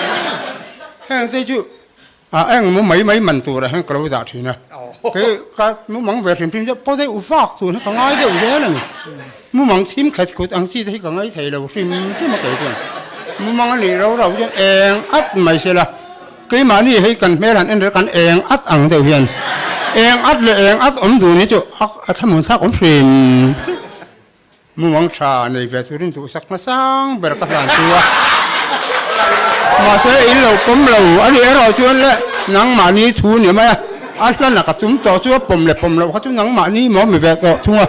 Heng te chu A eng mu mai mai man tur ah hian ka lo dah thin a, kei ka mumang ve hrim hrim deuh pawh deuh vak tur hi ka ngai deuh zel a ni. Mumang thim khat khut ang chi te hi ka ngai thei lo hrim hrim a kei chuan. Mumang a nih ro ro chuan eng at mai se la, keimahni hei kan hmel han en reng kan eng at ang deuh hian eng at leh eng at awm dun hi chu a thlamuan thlak awm hrim hrim. Mumang tha nei ve turin duhsak hmasang ber ka hlan chu a. Mahse in lo pawm lo a nih erawh chuan le nangmahni thu ni mai a, a hlan a ka tum tawh chu a pawm leh pawm loh kha chu nangmahni maw mi ve tawh thung a,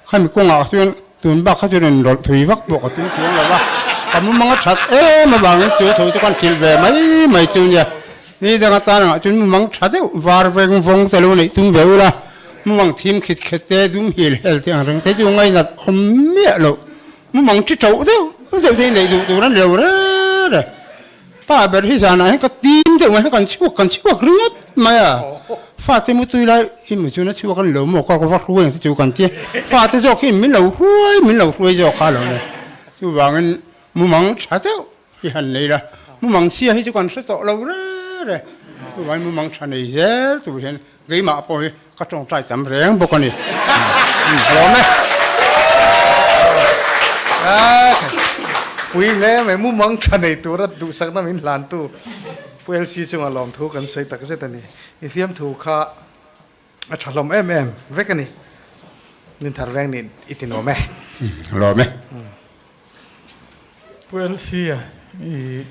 khami kawngah chuan tun bak kha chuan in rawlh thui vak pawh ka tum chuang lo va, ka mumang a that em avangin chu thu chu kan thilh ve mai mai chu nia. Ni dang atan angah chuan mumang tha deuh var veng vawng te lo neih tum ve ula, mumang thim khit khet te, dum hil hel te ang reng te chu ngainat awm miah loh. Mumang thi tauh deuh deuh te hi neih duh tur a ni lo re re. Pa ber hi zanah hian ka tim deuh mai hian kan chhuak kan chhuak ringawt mai a. Fate mutui lai i mu chuan a chhuak a ni lo maw ka va hruai ang te chu kan ti a. Fate zawk hi min lo hruai min lo hruai zawk kha lo ni. Chuvangin mumang tha deuh Hi han nei la, mumang chhia hi chu kan hre tawh lo re re. Chuvangin mumang tha nei zel tur hian keimah pawh hi ka tawngtai tam reng bawk a ni. Lawm e. Pui hle mai, mumang tha nei tura duhsakna min hlantu Pu LC chunga lawmthu kan sawi tak zet a ni. I fiamthu kha A tha hlawm em em vek a ni. Nin thar veng nih i ti nuam e. Lawm e. Pu LC a i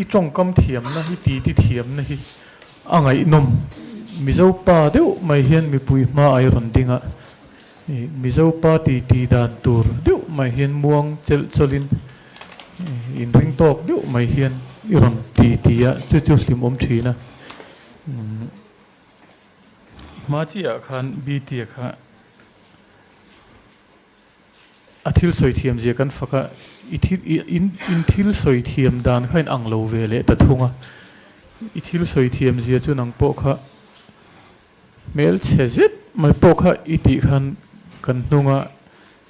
i tawngkam thiamna i titi thiamna hi a ngaihnawm. Mizo pa deuh mai hian mipui hma a i rawn ding a, Mizo pa titi dan tur deuh mai hian muang chelh chawlhin Inring tawk deuh mai hian i rawn ti ti a, chu chu hlimawm thin a. Hma chiah khan BT-a kha a thil sawi thiam zia kan fak a, i thil in thil sawi thiam dan kha in ang lo ve leh ta thung a. I thil sawi thiam zia chu nang pawh kha hmelchhe zet mai pawh kha i tih khan kan hnunga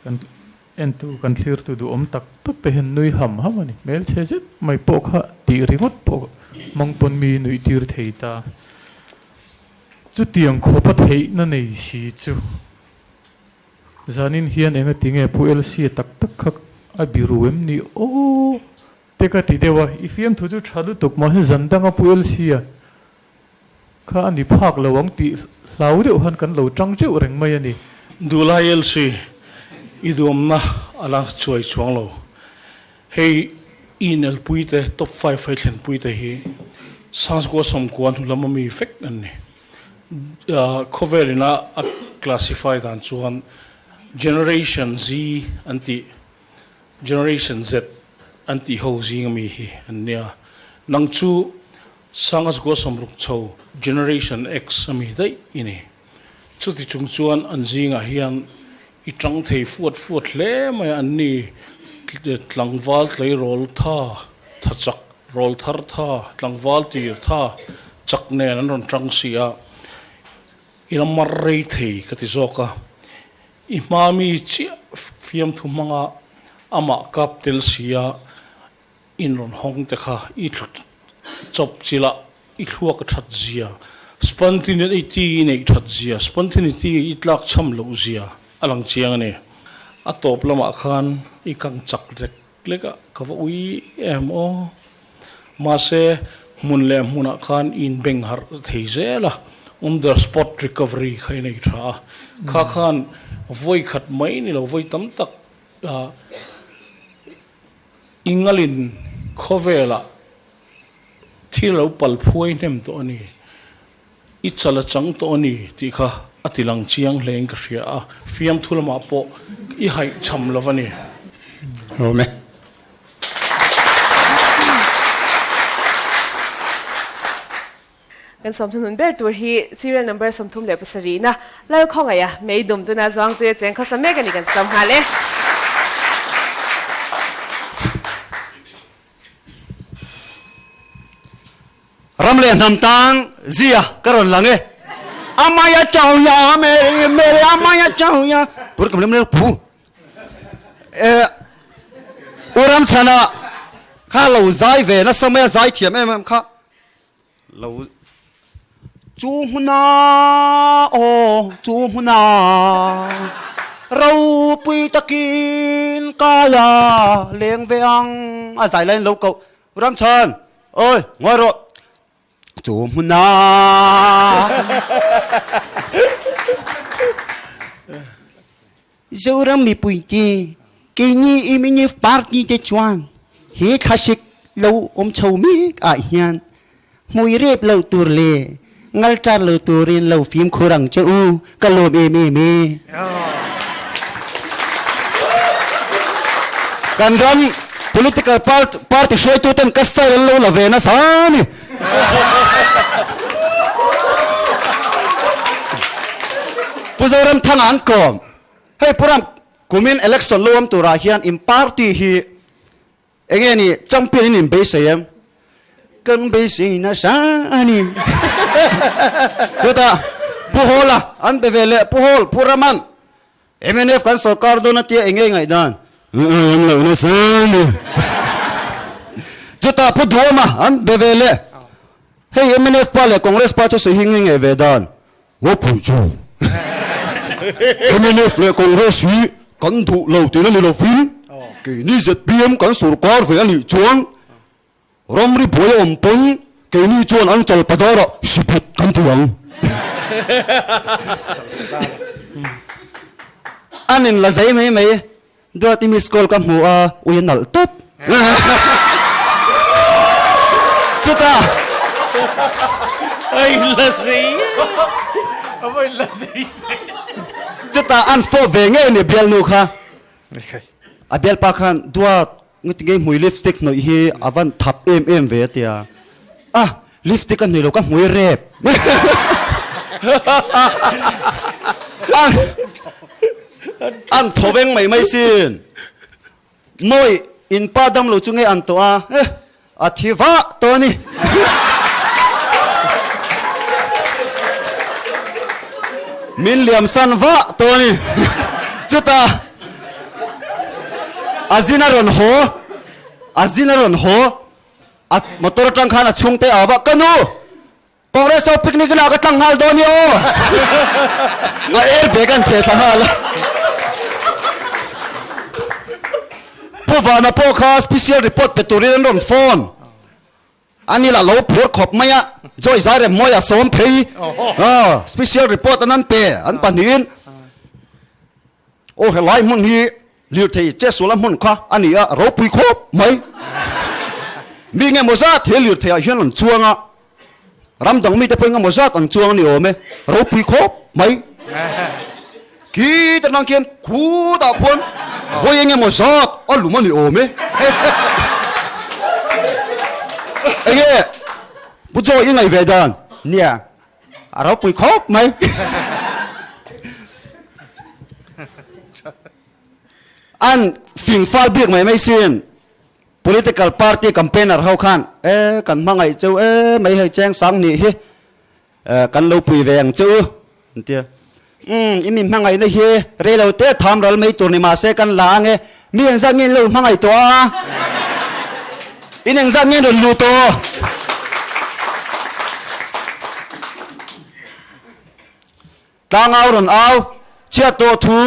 kan Entu kan thlirtu duhawm tak tak te hian nui ham ham a ni. Hmelchhe zet mai pawh kha tih ringawt pawh hmang pawn mi nuih tir thei ta. Chutiang khawpa theihna nei si chu zanin hian engati nge Pu LC-a tak tak kha a biru em ni aw te ka ti deuh a, i fiamthu chu tha lutuk mahse zan danga Pu LC-a Kha a ni phak lo ang tih hlau deuh han kan lo tang teuh reng mai a ni. Duhlai LC, i duamna a la chuai chuang lo. Hei i inelpui te, top five hei thlenpui te hi Sangkua sawmkua hnu lama mi vek an ni. Khawvel ina a classify dan chuan Generation Z an tih, Generation Z an tih ho zinga mi hi an nia. Nang chu Sangazgua sawmruk chho Generation X a mi daih i ni. Chuti chung chuan an zingah hian i tang thei fuat fuat hle mai a, an ni tlangval tleirawl tha, tha chak, rawl thar tha, tlangval tir tha chak nen an rawn tang si a, i la mar rei thei ka ti zawk a. I hma mi chiah fiamthu hmanga amah kap tel si a, In rawn hawng te kha i chawp chilh a, i thluak a that zia, spontaneity i neih that zia, spontaneity i tlak chham loh zia a lang chiang a ni. A tawp lamah khan i kang chak lek lek a, ka va ui em aw. Mahse, hmun leh hmunah khan i inbeng harh thei zel a, on the spot recovery kha i nei tha a. Kha khan vawi khat mai ni lo, vawi tam tak Ingalin khawvelah thil lo pal phuai hnem tawh a ni, i chal a chang tawh a ni tih kha a ti lang chiang hlein ka hria a, fiamthu lamah pawh i haihchham lo a ni. Hlawm e. Kan sawmthum ber tur hi serial number 37 na Lalkhawngaih a mei dum tuna zuangtui a cheng khawsa mek a ni kan sawm nghal e. Ram leh hnam tang zia ka rawn lang e. Amaya chauya mere mere amaya chauya pur kam lem lem pu e uram chhana kha lo zai ve nasa mai a zai thiam em em kha Lo chu hmuna aw chu hmuna ropui takin kaia leng ve ang a zai laiin lo koh Ramchhan oi ngawi rawh chu hmuna Zoram mipuite keini MNF party te chuan he thlasik lo awm chho mek ah hian hmui rep lo tur leh ngal char lo turin lo fimkhur ang che u, ka lawm em em e. Kan ram political party hruaitu ten ka style an lo la ve nasa a ni. Pu Zoramthanga an kawm. Hei Pu Ram, kumin election lo awm turah hian in party hi enge ni champion in in beisei em? Kan beisei nasa a ni. Chutah Pu Hawla an be ve leh, Pu Hawl, Pu Raman, Mnf kan sorkar dawn a tia enge ngaihdan? An lo nasa a ni. Chutah Pu Duama an be ve leh, Hei mnf pa leh Congress pa chu sawi hi nge nge ve dan? Wa pui chu mnf leh Congress hi kan duh lo tihna ni lovin keini zpm kan sorkar ve a nih chuan Ramri buai a awm pawn keini chuan an chal padarah siput kan ti ang. An in la zai mai mai, Duati miss call ka hmu a, ui a nalh tawp. Chutah. A in la zai a va in la zai ve. Chutah an fawp ve ngei a ni bialnu kha. A bialpa khan Duat Ngati nge hmui lipstick hnawih hi a van thap em em ve a tia. Ah, lipstick a hnawih lo ka hmui rep. An an thaw veng mai mai sin. Mawi in pa dam lo chu nge an tawh a, eh, a thi vah tawh a ni. Min liam san vah tawh a ni. Chutah A zin a rawn haw, a zin a rawn haw. A motor atang khan a chhungte a va, Ka nu! Congress ho picnic inah ka tlang nghal dawn i aw! A air bag an theh thla nghal a. Pu Vana pawh kha special report pe turin an rawn phone. Ani lah lo phur khawp mai a, Joy Zairem Mawia sawm phei special report an an pe an pahnihin. Aw helai hmun hi lirthei chesula hmun kha a ni a, ropui khawp mai. Mi engemaw zat he lirthei ah hian an chuang a, ram dang mite pawh engemaw zat an chuang a ni awm e, ropui khawp mai. Khi te nang khian khutah khuan vawi engemaw zat a lum a ni awm e. Enge Pu Joy i ngaih ve dan? Nia. A ropui khawp mai. An fing fal bik mai mai sin. Political party campaigner ho khan e kan hmangaih cheu e mai hei cheng sang nih hi kan lo pui ve ang cheu an tia. Umm i mi hmangaihna hi rei lo te tham ral mai tur ni mahse kan la ang e. Mi engzat nge in lo hmangaih tawh a? In engzat nge in rawn luh tawh? Tlangau rawn au chhiat tawh thu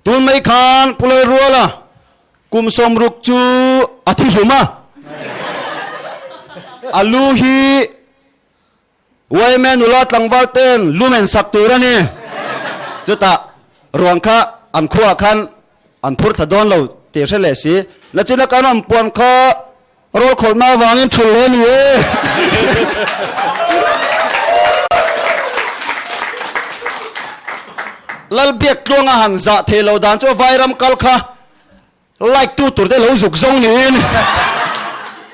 tun mai khan Pu Lalruala kum 60 chu a thi hlum a. A lu hi Yma nula tlangval ten lumen sak tur a ni. Chutah ruang kha an khuaah khan an phur thla dawn lo tih hre leh si. Nachina kan awm puan kha rawl khawlhna avangin thulh leh a ni e. Lalbiaktluanga han zah thei lo dan chu vairam kal kha Like tu tur te lo zuk zawng niin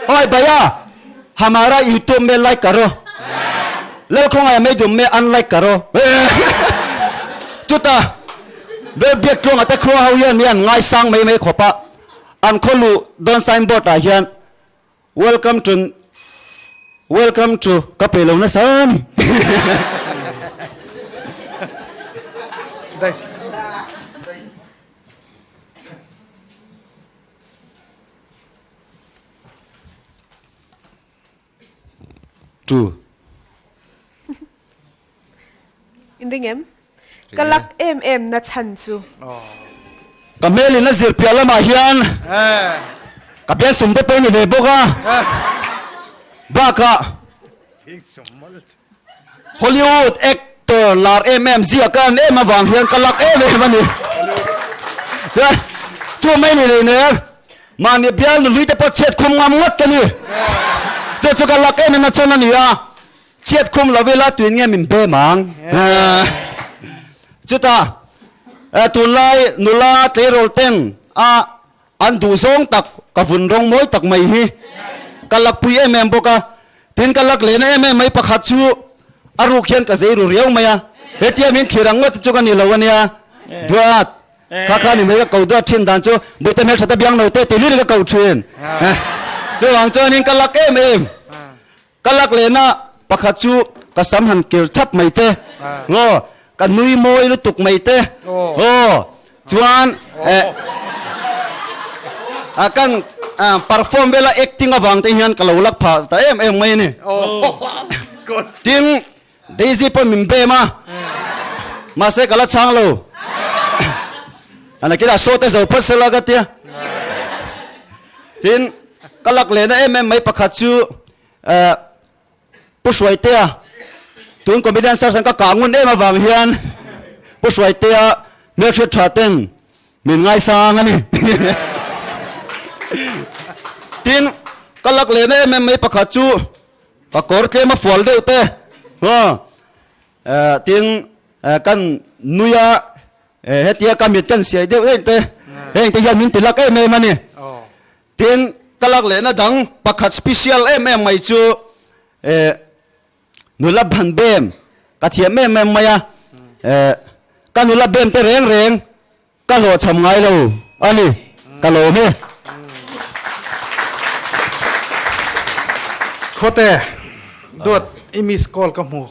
Oi bhaiya hamara youtube me like karo Lalkhawngaia meidum me unlike karo Chuta Bel biak tluanga te khua ho hian mi an ngaisang mai mai khawp a an khaw luh dawn signboard ah hian Welcome to Welcome to ka pe lo nasa a ni. Two. In ring em? Ka lak em em na chhan chu. Ka hmel in a zir piah lamah hian ka biaksum te pawh ni ve bawk a. Bakah Hollywood actor lar em em ziak a an em avang hian ka lak em em a ni. Chuan chu mai ni leh nen mahni bial nului te pawh chhiat khum ngam ngawt ka ni. Chu chu ka lak em em a chuan a ni a, chhiat khum lo ila tuin nge min bem ang. Chutah tunlai nula tleirawl ten a An duh zawng tak ka vun rawng mawi tak mai hi ka lakpui em em bawk a, tin ka lak lehna em em mai pakhat chu a ruk hian ka zei ru riau mai a, hetia min thlir ang ngawt chu ka ni lo a nia, Duat, kha kha ni mai ka ko duat thin dan chu Buite hmelthat a biang lo te ti lir ka ko thin, chuvang chuanin ka lak em em. Ka lak lehna pakhat chu ka sam han kir chap mai te, ngaw ka nui mawi lutuk mai te, aw chuan eh a kan perform vela acting avang te hian ka lo lak phah ta em em mai a ni. Tin Daisy pawh min bem a, mahse ka la chhang lo. Anakin a saw te zo phawt sela ka tia. Tin ka lak lehna em em mai pakhat chu eh Pu Hruaitea tun comedian search an ka kah ngun em avang hian Pu Hruaitea hmelhriat tha ten min ngaisang a ni. Tin ka lak lehna em em mai pakhat chu ka kawr tlem a fual deuh te eh tin eh kan nui a hetia ka mit kan siai deuh deuh te heng te hian min ti lak em em a ni. Tin, ka lak lehna dang pakhat special em em mai chu eh nula ban bem ka thiam em em mai a, eh ka nula bem te reng reng ka hlawhchham ngai lo a ni, ka lawm e. Khawte, duat i miss call ka hmu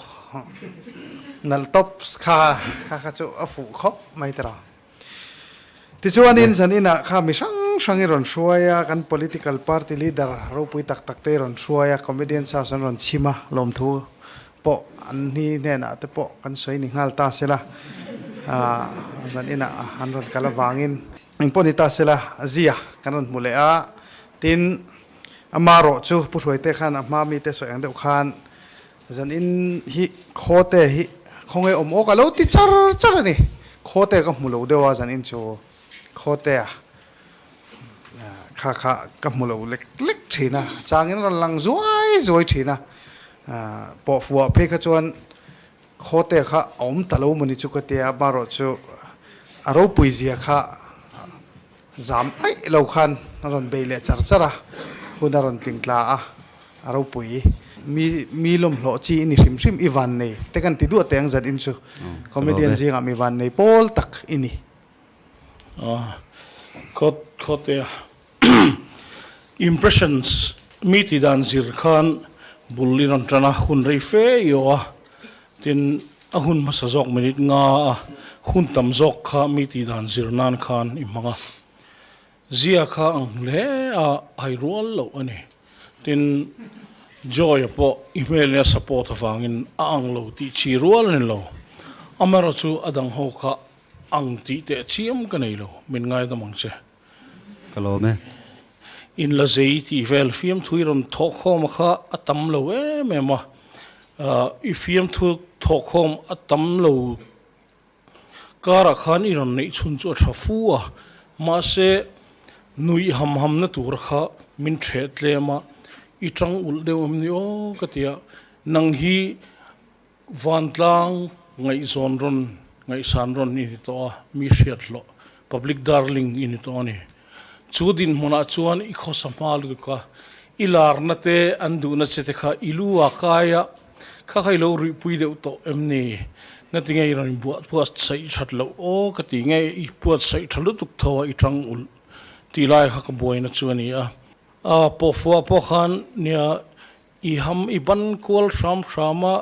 nalh tops kha kha kha chu a fuh khawp mai tira. Tichuanin zan inah kha mi hrang hrang i rawn hruai a, kan political party leader ropui tak tak te i rawn hruai a, comedian search an rawn chhim a, lawmthu pawh an hni hnenah te pawh kan sawi ni nghal ta sela, zan inah an rawn kal avangin engpawh ni ta sela zia kan rawn hmu leh a, tin ama rawh chu Pu Hruaite khan a hma mite sawi ang deuh khan Zan in hi khawte hi khawnge awm awk a lo ti char char a ni. Khawte ka hmu lo deuh a zan in chu khawte a kha kha ka hmu lo lek lek thin a, changin rawn lang zuai zuai thin a. Pawh fuah phei kha chuan khawte kha a awm ta lo mawni chu ka tia, amaherawh chu a ropui zia kha zam aih lo khan a rawn bei leh char char a, hun a rawn tling tla a. A ropui. Mi mi lawmhlawh chi i ni hrim hrim i van nei te kan ti duah teh ang zat in chu comedian zingah mi van nei pawl tak i ni. Khawt khawtea impressions mi ti dan zir khan bul i rawn tan a, hun rei fe i awh a, tin a hun hmasa zawk minute nga a hun tam zawk kha mi ti dan zir nan khan i hmang a. Zia kha ang hle a hai rual loh a ni. Tin, Joy-a pawh i hmelin a support avangin a ang lo tih chi rual a ni lo. Amaherawh chu a dang ho kha ang tih teh chiam ka nei lo, min ngaidam ang che. Ka lawm e. In la zei tih vel fiamthu i rawn thawhkhawm a kha a tam lo em em a, i fiamthu thawhkhawm a tam lo Karah khan i rawn neih chhun chu a tha fu a, mahse nuih ham hamna tur kha min ṭheh tlem a, i ṭang ulh deuh em ni aw ka ti a, nang hi vantlang ngaihzawn rawn ngaihsan rawn i ni tawh a, mi hriat hlawh, public darling i ni tawh a ni. Chu dinhmunah chuan i khawsa hma lutuk a, i larna te an duhna che te kha i lu a kai a, Kha kha i lo ruihpui deuh tawh em ni? Ngati nge i rawn inbuatsaih that loh aw ka ti nge i buatsaih tha lutuk tho a i tang ulh tih lai kha ka buaina chu a ni a. A pawhfuah pawh khan nia i ham i ban kual hram hram a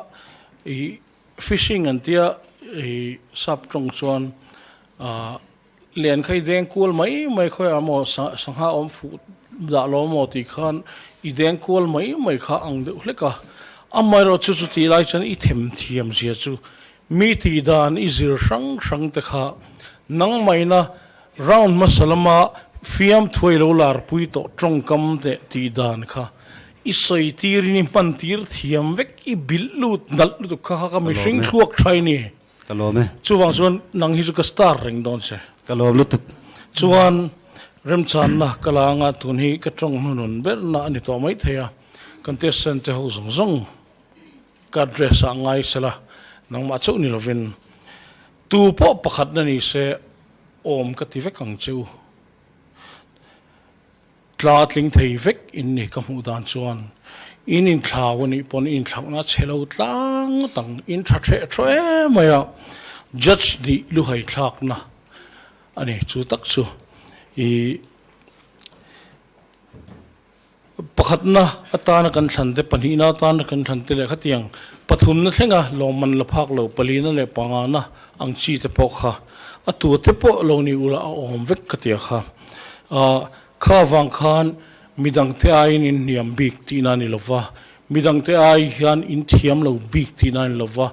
i fishing an tia i sap tawng chuan ah Len kha i deng kual mai mai khawiah maw sangha awm fuh dah lo maw tih khan i deng kual mai mai kha ang deuh hlek a. Amaherawh chu chutih lai chuan i them thiam zia chu mi tih dan i zir hrang hrang te kha nangmaina round hmasa lama fiamthuai lo larpui tawh tawngkam leh tih dan kha i sawi tirin i hman tir thiam vek i bilh lut nalh lutuk kha kha ka mihring thluak tha i ni. Ka lawm e. Chuvang chuan nang hi chu ka star reng dawn che. Ka lawm lutuk. Chuan remchanna ka la anga tun hi ka tawng hnunun berna a ni tawh mai thei a, contestant te ho zawng zawng ka address ah ngai sela nangmah chauh ni lovin tu pawh pakhatna ni se awm ka ti vek ang che u. Tla tling thei vek in ni ka hmuh dan chuan in inthlau a nih pawn in inthlauhna a chhe lo tlang ngawt ang, in tha hreh thaw em mai a, judge nih luhai thlakna a ni chu tak chu i pakhatna atana kan thlan te pahnihna atana kan thlan te leh khatiang pathumna thlenga lawmman la phak lo palina leh pangana ang chi te pawh kha a tute pawh lo ni ula a awm vek ka tia kha. Kha avang khan midangte aiin in hniam bik tihna a ni lo va, midangte ai hian in thiam lo bik tihna a ni lo va,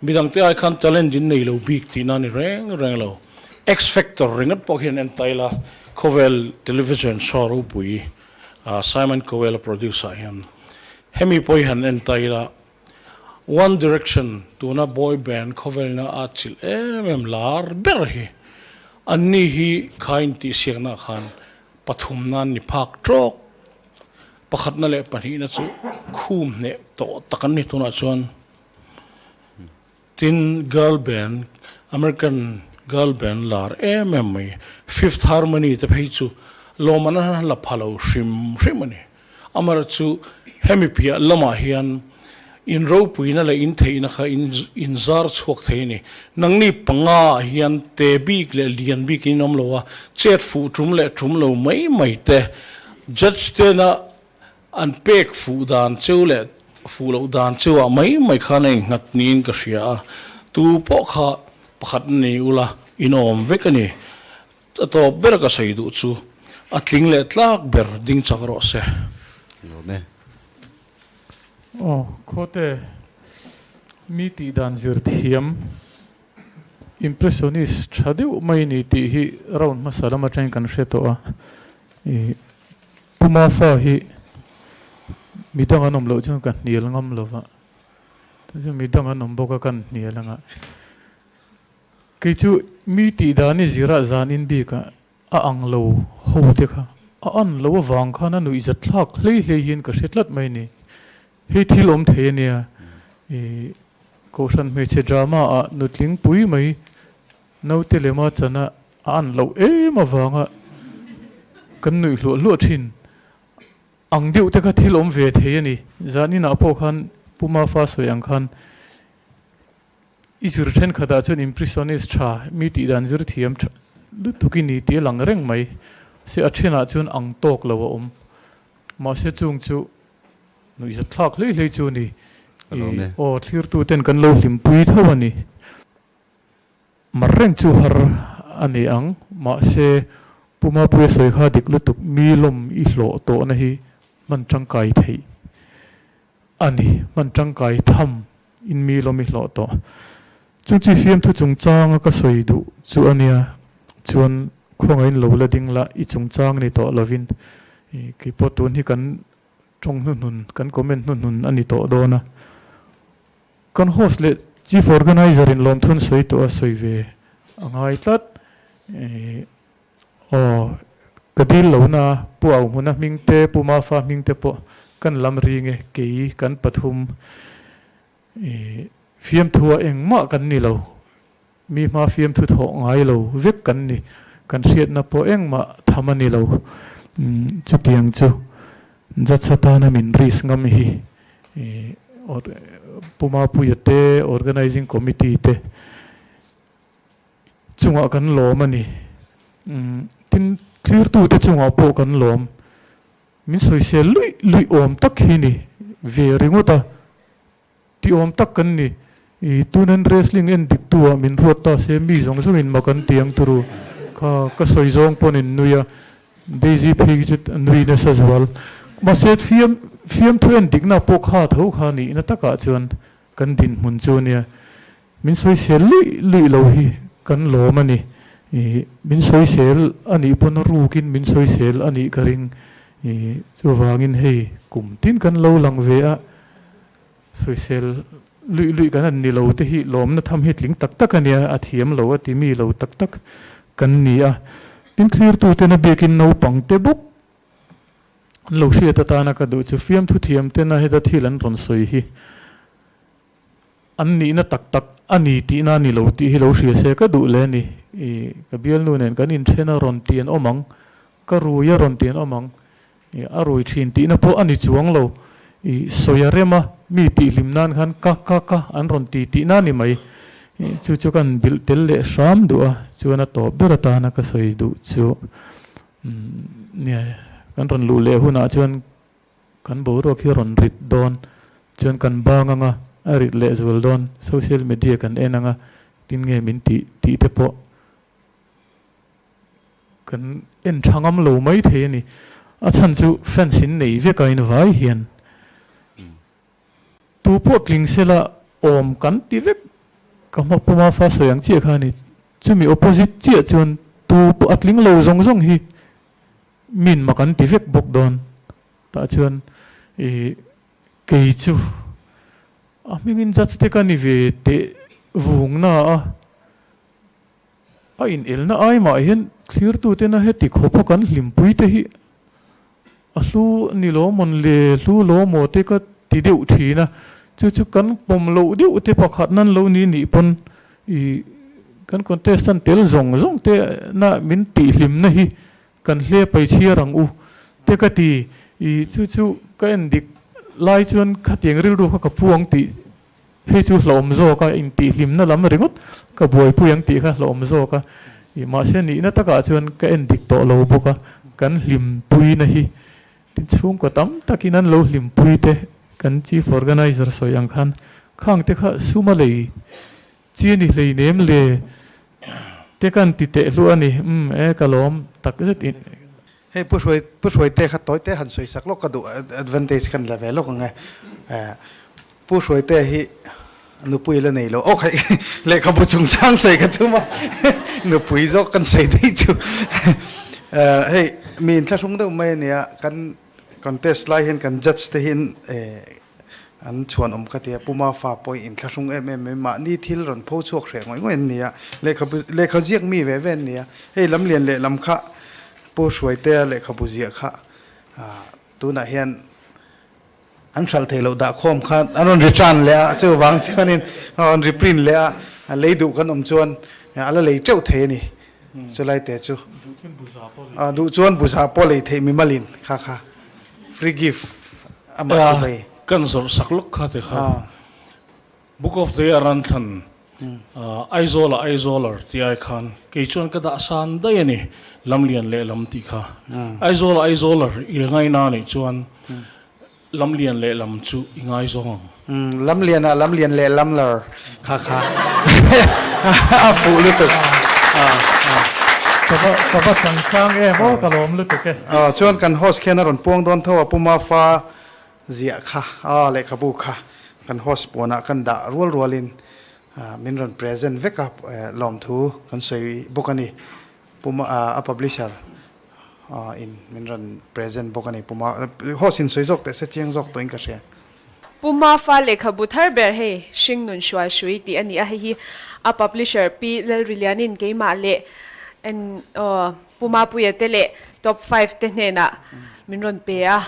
midangte ai khan talent in nei lo bik tihna a ni reng reng lo. X-Factor ringawt pawh hian en ta ila, khawvel television show ropui Simon Cowell-a produce ah hian hemi pawh hi han en ta ila, One Direction tuna boy band khawvelna a chilh em em lar ber hi anni hi kha intihsiakna khan pathum nan ni phak tawk pakhatna leh pahnihna chu khum hneh tawh tak an ni tunah chuan tin girl band American girl band lar em em mai Fifth Harmony te phei chu lawmman an la pha lo hrim hrim a ni. Amaherawh chu hemi piah lamah hian in ropuina leh in theihna kha in in zar chhuak thei a ni. Nangni panga ah hian te bik leh lian bik in awm lo a, chet fuh tum leh tum lo mai mai te, judge tena an pek fuh dan cheu leh fuh loh dan cheu ah mai mai khan a innghat niin ka hria a, tu pawh kha pakhat na ni ula in awm vek a ni. A tawp ber ka sawi duh chu. A tling leh tlak ber ding chak rawh se. Lawm e. Aw, Khawte, mi tih dan zir thiam, impressionist tha deuh mai ni tih hi round hmasa lam atangin kan hre tawh a. Ih, Pu Mafa hi midang an awm loh chuan ka hnial ngam lo va, chuan midang an awm bawk a kan hnial anga. Kei chu mi tih dan i zirah zan in bikah A ang lo ho te kha a an lo avang khan a nuih zat thlak hlei hlei hian ka hre tlat mai ni. Hei thil awm thei a nia. Ih Kohhran hmeichhe drama ah nutling pui mai naute lema chana a an loh em avanga kan nuih hluah hluah thin ang deuh te kha thil awm ve thei a ni. Zan inah pawh khan Pu Mafa sawi ang khan I zir thenkhatah chuan impressionist tha, mi tih dan zir thiam tha lutuk i ni tih a lang reng mai. Se a thenah chuan ang tawk lo a awm. Mahse chung chu nuihzat thlak hlei hlei chu a ni. I aw thlirtu ten kan lo hlimpui tho a ni. Mar reng chu har a ni ang. Mahse Pu Mapuia sawi kha dik lutuk mi lawm i hlawh tawhna hi hman tangkai theih a ni. Hman tangkai tham In mi lawm i hlawh tawh. Chu chi fiamthu chungchanga ka sawi duh chu a nia, chuan khawngahin lo la ding la, i chungchang ni tawh lovin kei pawh tun hi kan tawng hnuhnun, kan comment hnuhnun a ni tawh dawn a. Kan host leh chief organizer in lawmthun sawi tawh a sawi ve a ngai tlat. Aw, ka dil lo na, Pu Auhmuna hming te, Pu Mafa hming te pawh kan lam ring e, kei kan pathum i fiamthu ah engmah kan ni lo, mi hma fiamthu thawh ngai lo vek kan ni, kan hriatna pawh engmah tham a ni lo, chutiang chu Judge atana min risk ngam hi i Pu Mapuia te, Organising Committee te, Chungah kan lawm a ni. Tin, thlirtute chungah pawh kan lawm. Min sawisel luih luih awm tak hi ni ve ringawt a, ti awm tak kan ni. I tunin wrestling en diktu ah min ruat ta se mi zawng zawngin mak an ti ang turu. Kha ka sawi zawng pawn in nui a, Daisy phei chu a nui nasa zual. Mahse fiam fiamthu en dikna pawh kha tho kha nihna takah chuan kan dinhmun chu a nia. Min sawisel luih luih lo hi kan lawm a ni. Ih, min sawisel a nih pawn rukin min sawisel a nih ka ring. Ih, chuvangin hei kum tin kan lo lang ve a, sawisel luih luih kan han ni lo te hi lawmna tham hi tling tak tak a nia, a thiam lo a ti mi lo tak tak kan ni a. Tin, thlirtuten a biakin naupang te bawk an lo hriat atana ka duh chu fiamthu thiam tena heta thil an rawn sawi hi. An nihna tak tak a ni tihna a ni lo tih hi lo hria se ka duh le a ni. I ka bialnu nen kan inthen a rawn ti an awm ang, ka rui a rawn ti an awm ang, i a rui thin tihna pawh a ni chuang lo. I sawi a rem a, mi tihhlim nan khan ka ka ka an rawn ti tihna a ni mai. I chu chu kan bilh tel leh hram duh a, chuan a tawp ber atana ka sawi duh chu nia kan rawn luh leh hunah chuan Kan boruak hi rawn rit dawn chuan kan bang anga a rit leh zual dawn, social media kan en anga tin nge min tih tih te pawh kan en tha ngam lo mai thei a ni. A chhan chu fans in nei vek a in vai hian tu pawh tling sela awm kan ti vek ka hma puma fa sawi ang chiah kha a ni. Chumi opposite chiah chuan tu pawh a tling lo zawng zawng hi Min mak an ti vek bawk dawn. Tah chuan i kei chu a hmingin judge te ka ni ve teh vung na a, a in elna ai mah hian thlirtu tena heti khawp a kan hlimpui te hi a hlu ni lo mawn le hlu lo maw te ka ti deuh thin a, chu chu kan pawm loh deuh te pakhat nan lo ni nih pawn i kan contestant tel zawng zawng te na min tihhlimna hi Kan hle pai chhiar ang u te ka ti i chu chu ka en dik lai chuan khatiang rilru kha ka pu ang tih phei chu hlauhawm zawk a, intihhlimna lam ringawt ka buaipui ang tih kha hlauhawm zawk a i mahse nihna takah chuan ka en dik tawh lo bawk a, kan hlimpuina hi tin chhungkaw tam takin an lo hlimpui te kan chief organizer sawi ang khan khang te kha suma lei Chi a ni hleinem le te kan ti teh hluah a ni. Umm e ka lawm tak zet in. Hei Pu Hruai Pu Hruaite kha tawi te han sawi sak lawk ka duh advantage khan la ve lawk ang e. Pu Hruaite hi nupui la nei lo aw khaih lehkhabu chungchang sawi ka tum a nupui zawk kan sawi daih chu. Hei mi inthlahrung deuh mai a nia kan contest lai hian kan judge te hian An chhuanawm ka ti a, Puma fa pawh i inthlahrung em em mai, mahni thil rawn pho chhuak hreh ngawih ngawih an ni a, lehkhabu lehkha ziak mi ve ve an ni a, hei lam lian leh lam kha Pu Hruaitea lehkhabu ziah kha tunah hian an hralh theih loh dah khawm kha an rawn return leh a, chuvang chuanin a rawn reprint leh a, a lei duh kan awm chuan a la lei teuh thei a ni, chulai te chu duh chuan buza pawh lei theih mimalin kha kha. Free gift amah chu hei. Kan zawrh sak lawk kha ti kha. Book of the Year an thlan Aizawl ah Aizawler tih ai khan kei chuan ka dah san daih a ni Lamlian lehlam tih kha. Aizawl ah Aizawler i ngaina anih chuan Lamlian lehlam chu i ngaizawng ang. Lamlian ah Lamlian lehlamler kha kha a fuh lutuk. Ka va ka va chang sang em aw ka lawm lutuk e. Aw chuan kan host khian a rawn puang dawn tho a Pu Mafa ziah kha aw lehkhabu kha kan host puanah kan dah rual rualin min rawn present vek a lawmthu kan sawi bawk a ni Pu a publisher in min rawn present bawk a ni Pu Ma host in sawi zawk teh se chiang zawk tawhin ka hria. Pu Mafa lehkhabu thar ber hei Hringnun Hrual Hrui tih a ni a, hei hi a publisher Pi Lalrilianin keimah leh en aw Pu Mapuia te leh Top Five te hnenah min rawn pe a,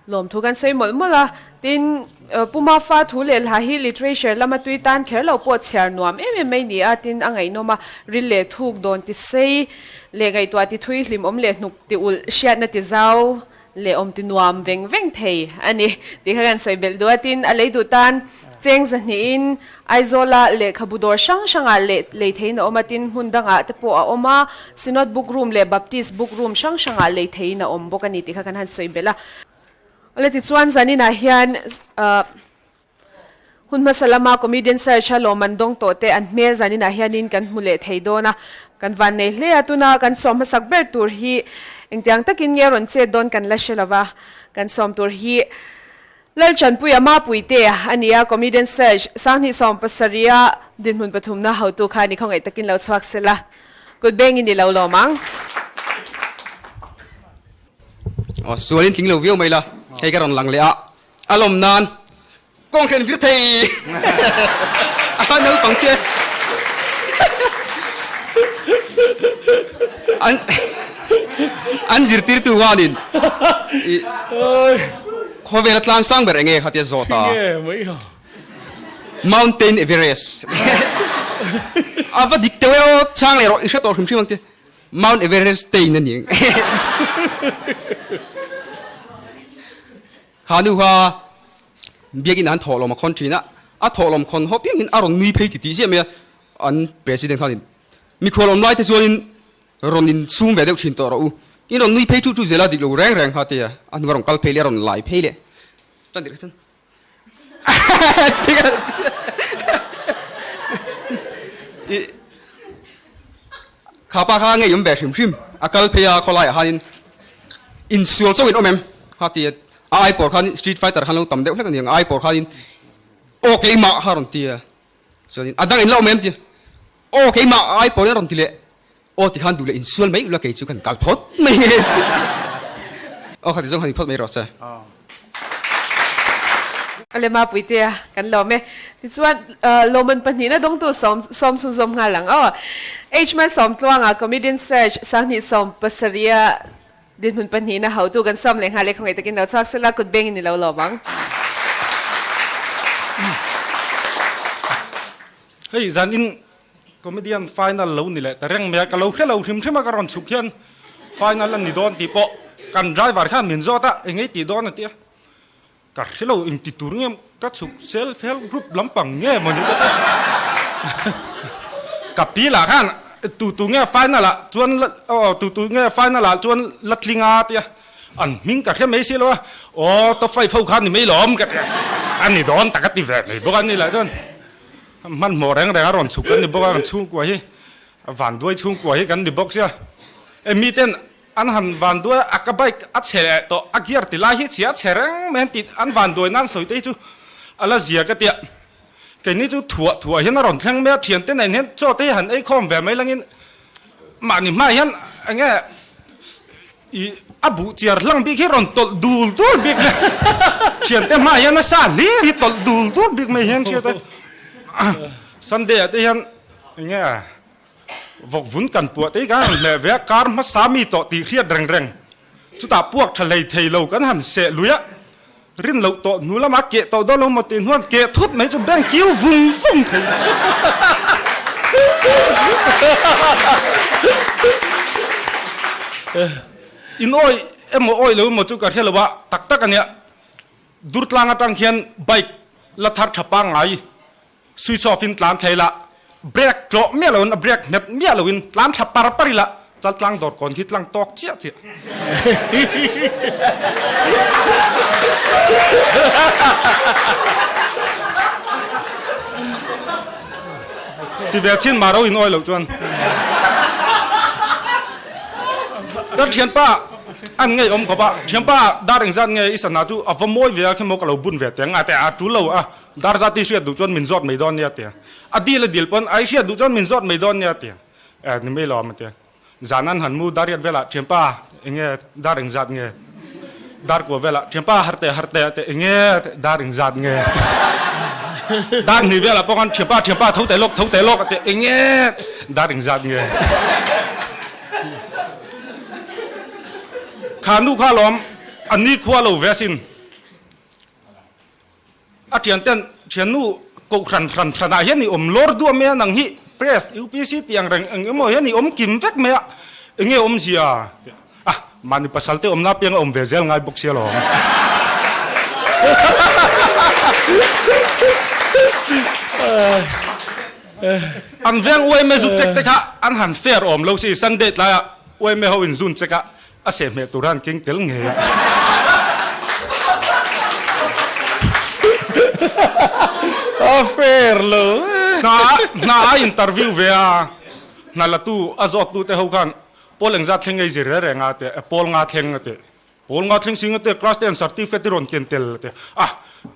lawmthu kan sawi mawlh mawlh a. Tin, Pu Mafa thu leh hla hi literature lama tui tan kher lo pawh chhiar nuam em em mai ni a, tin a ngaihnawm a, ril leh thuk dawn ti sei leh ngaihtuah ti thui hlimawm leh hnuk ti ulh hriatna ti zau leh awm ti nuam veng veng thei a ni tih kha kan sawi belh duh a. Tin, a lei duh tan cheng zahnihin Aizawla lehkhabu dawr hrang hrangah leh lei theiin a awm a, tin hmun dangah te pawh a awm a, Synod Book Room leh Baptist Book Room hrang hrangah lei theiin a awm bawk a ni tih kha kan han sawi belh a. Awle tichuan zaninah hian Hun hmasa lama Comedian Search a lawmman dawng tawh te an hmel zaninah hianin kan hmu leh thei dawn a, kan van nei hle a, tuna kan sawm hmasak ber tur hi engtiang takin nge rawn chet dawn kan la hre lo va, kan sawm tur hi Lalchanpuia Mapuite a ni a, Comedian Search Sanghnih 70 a dinhmun pathumna hotu kha ni khawngaih takin lo chhuak sela, kut bengin i lo lawm ang. Aw, sualin tling lo viau mai la, hei ka rawn lang leh a. A lawm nan kawng hren vir thei a naupang che an an zirtirtu huanin i khawvel a tlang sang ber enge kha tia zawt a Mountain Everest a va dik teuh e aw chhang leh rawh i hre tawh hrim hrim ang che Mount Everest stain a ni ang. Kha nu kha biakinn ah an thawhlawm a khawn thin a, a thawhlawm khawn ho piangin a rawn nui phei ti tih ziah mai a, an president khanin mikhual awm lai te chuanin rawn in sum ve deuh thin tawh rawh u, in rawn nui phei thu thu zel a dik lo reng reng kha tia a hnu a rawn kal phei leh a rawn lai phei leh tan tirh kha chuan Kha pa kha ngei awm ve hrim hrim a kal phei a khawlaiah khanin insual chauhin awm em kha ti a ai pawr khan street fighter khan lo tam deuh hlek a ni ang a ai pawr khanin aw keimah kha rawn ti a chuanin a dang in la awm em ti aw keimah a ai pawrin a rawn ti leh aw ti khan duh leh insual mai ula kei chu kan kal phawt mai nge aw kha ti zawng khan in phawt mai rawh se. A lema puitea kan lawm e. Tichuan lawmman pahnihna dawngtu sawm sawm chhunzawm nghal ang aw. H Malsawmtluanga Comedian Search 27 a dinhmun pahnihna hotu kan sawm leh nghal e khawngaih takin lo chhuak sela kut bengin i lo lawm ang. Hei zanin Comedian final lo ni leh ta reng mai a, ka lo hre lo hrim hrim a ka rawn chhuk hian final a ni dawn tih pawh kan driver khan min zawt a, engei tih dawn a ti a, ka hre lo eng ti tur nge ka chhuk self help group lampang nge maw ni ta te ka pi lah khan tu tu nge final ah chuan aw tu tu nge final ah chuan la tling a ti a, an hming ka hre mai si lo a, aw top five ho khan ni mai lawm ka ti a, a ni dawn tak a ti ve mai bawk a ni lah chuan. Hmanhmawh reng reng a rawn chhuk kan ni bawk a, kan chhungkua hi a vanduai chhungkua hi kan ni bawk sia. E miten An han van duai a, ka bike a chhe leh tawh, a gear ti lai hi chhia a chhe reng mai an tih, an van duai nan sawi te hi chu a la zia ka tia. Keini chu thuah thuah hian a rawn thleng mai a, thiante nen hian chaw te hi han ei khawm ve mai langin mahni hmaah hian eng nge ih a buh chiar hlang bik hi rawn tawlh dul dul bik mai thiante hmaah hian a sa hlir hi tawlh dul dul bik mai hian hriat a, Sunday ah te hian eng nge Vawk vun kan puah te hi kan han hleh ve a, kar hmasa mi tawh tih hriat reng reng. Chutah puak tha hlei thei lo kan han seh lui a, rin loh tawh hnu lamah keh tawh dawn lo maw tih hnuan keh thut mai chu bank kiu vung vung thei. In awih emaw awih lo emaw chu ka hre lo a, tak tak a nia. Durtlang atang hian bike la thar tha pangngai Switch off in tlan thei la, brake tlawh miah loin a brake nghet miah loin tlan thla par par ila chal tlang dawr kawn khi tlang tawk chiah chiah. Ti ve chin mah ro in awi loh chuan. Ka thianpa an ngei awm khawp a, thianpa dar engzat nge i sana chu a va mawi ve a khi maw ka lo bun ve teng a te a tul lo a. Dar zat i hriat duh chuan min zawt mai dawn nia tia. A dil a dil pawn a i hriat duh chuan min zawt mai dawn nia tia. Eh ni mai lo a tia. Zan an han mu dar riat velah thianpa enge dar eng zat nge? Dar kua velah thianpa har teh har teh a tia enge dar eng zat nge? Dar hnih velah pawh khan thianpa thianpa tho teh lawk tho teh lawk a tia enge dar eng zat nge? Kha nu kha lawm a nikhua lo ve asin. A thianten, Thiannu, kohhran hran hranah hian i awm lawr duah mai a, nang hi Press, UPC tih ang reng eng emaw hian i awm kim vek mai a, enge awmzia? A, mahni pasal te awmna apiang a awm ve zel ngai bawk sia lawm. An veng UMA zu check te kha an han fair awm lo si, Sunday tlaiah UMA ho in zun check a, A sehhmeh tur han keng tel ngei a. A fair lo. Hna hna a interview ve a, hna la tu a zawt tu te ho khan pawl engzat thleng ngei zir reng reng a tih, pawl nga thleng a tih. Pawl nga thleng sing a tih, class ten certificate i rawn ken tel a tih. A,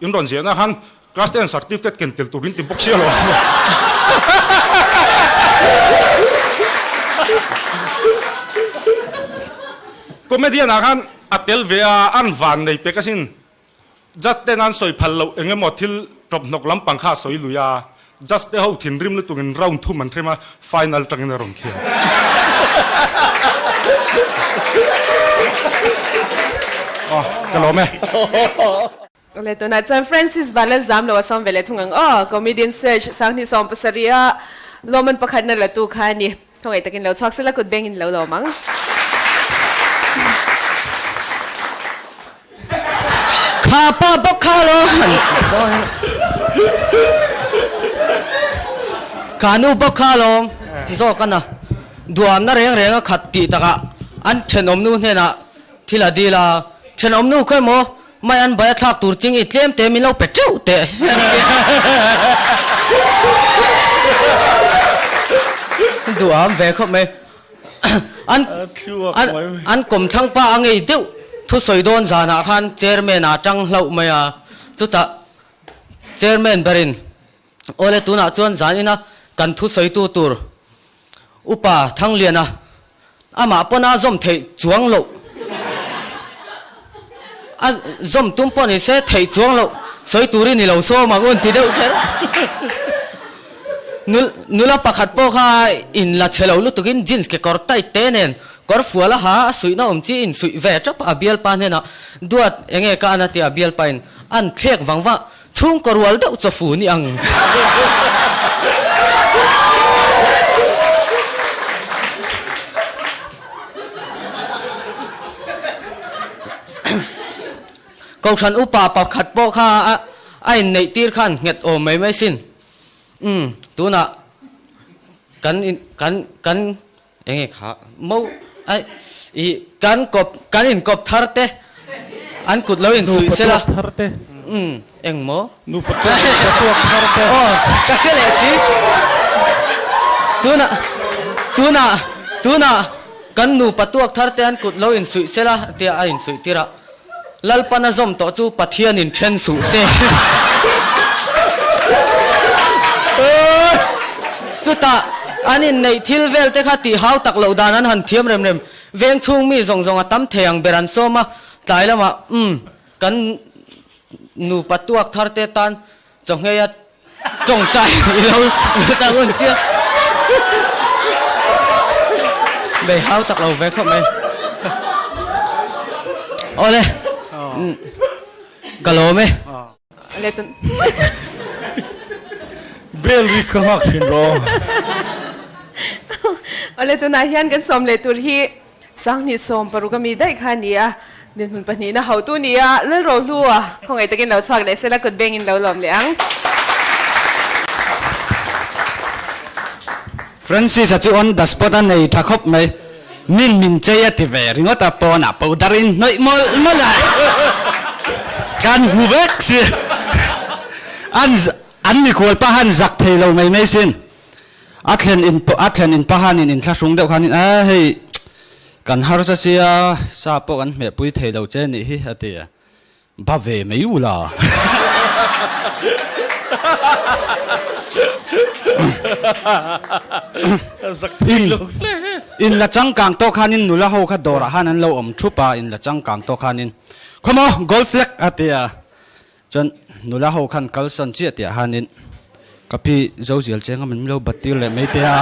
in rawn ziahna khan Class ten certificate ken tel turin ti bawk sia lo. Comedian ah khan a tel ve a, an van nei pek asin. Judge ten an sawi phal loh eng emaw thil tawp hnawk lampang kha a sawi lui a, judge te ho thinrim lutukin round thum an hrem a, final tangin a rawn khel. Aw, ka lawm e. Awle tunah chuan Francis Vanlal zam lo a sawm ve leh thung ang aw. Comedian Search Sanghnih 70 a lawmman pakhatna la tu kha a ni. Khawngaih takin lo chhuak sela kut bengin lo lawm ang. Kha pa bawk kha lo han dawn in Kha nu bawk kha lo zawk a na duamna reng reng a khat tih takah an thenawm nu hnenah thil a dil a, thenawm nu khaw emaw Mai an bai a thlak tur ching i tlem te min lo pe teuh teh. Duham ve khawp mai. An an kawmthlang pa a ngei deuh thusawi dawn zanah khan chairman a tang hlauh mai a. Chutah chairman berin Awle tunah chuan zan ina kan thusawitu tur Upa Thangliana amah pawn a zawm theih chuang loh a zawm tum pawh ni se theih chuang loh sawi turin i lo sawm ang un ti deuh kher. Nula pakhat pawh kha in la chhe lo lutukin jeans kekawr tight te nen kawr fual a ha a suihna awm chi in suih ve tap a bialpa hnenah duat enge ka an a ti a bialpa in an thlek vang vang Chhungkaw rual deuh chaw fu ni ang. Kohhran upa pakhat pawh kha a inneih tir khan nghet awm mai mai sin. Umm, tunah kan kan kan Enge kha mo ai i kan kawp kan in kawp thar te an kut lo in suih sela thar te um eng maw nupa tuak nupa tuak thar te aw ka hre leh si tuna tuna tuna. Kan nupa tuak thar te an kut lo insuih sela tia a insuih tir a, Lalpan a zawm tawh chu Pathianin then suh se. Chutah an inneih thil vel te kha tih hau tak loh dan an han thiam rem rem. Veng chhung mi zawng zawng a tam thei ang ber an sawm a, tlai lamah umm kan nupa tuak thar te tan Chawngheia tawngtai i lo lut ang un tia. Bei hau tak lo ve khawp mai. Awle. Ka lawm e. Bel ri ka nghak thin rawh. Awle tunah hian kan sawm leh tur hi Sanghnih 60 ami daih kha a ni a, dinhmun pahnihna hotu ni a, Lalrohlu a khawngaih takin lo chhuak leh sela kut bengin lo lawm leh ang. Francis-a chu on the spot a nei tha khawp mai. Min min chei a ti ve ringawt a, pawnah powder in hnawih mawlh mawlh a, kan hmu vek si. An an mikhual pa han zak thei lo mai mai sin. A thlen in a thlen in pahan in inthlahrung deuh khanin a hei kan harsa sia sa pawh kan hmehpui thei lo che nih hi a ti a, ba ve mai u la. In in la changkang tawk khanin nula ho kha dawrah khan an lo awm thup a, in la changkang tawk khanin khawmaw gold flag a ti a. Chuan nula ho khan kalsan chiah tih ah hianin ka pi Zozial chenga min lo bat tir leh mai teh a.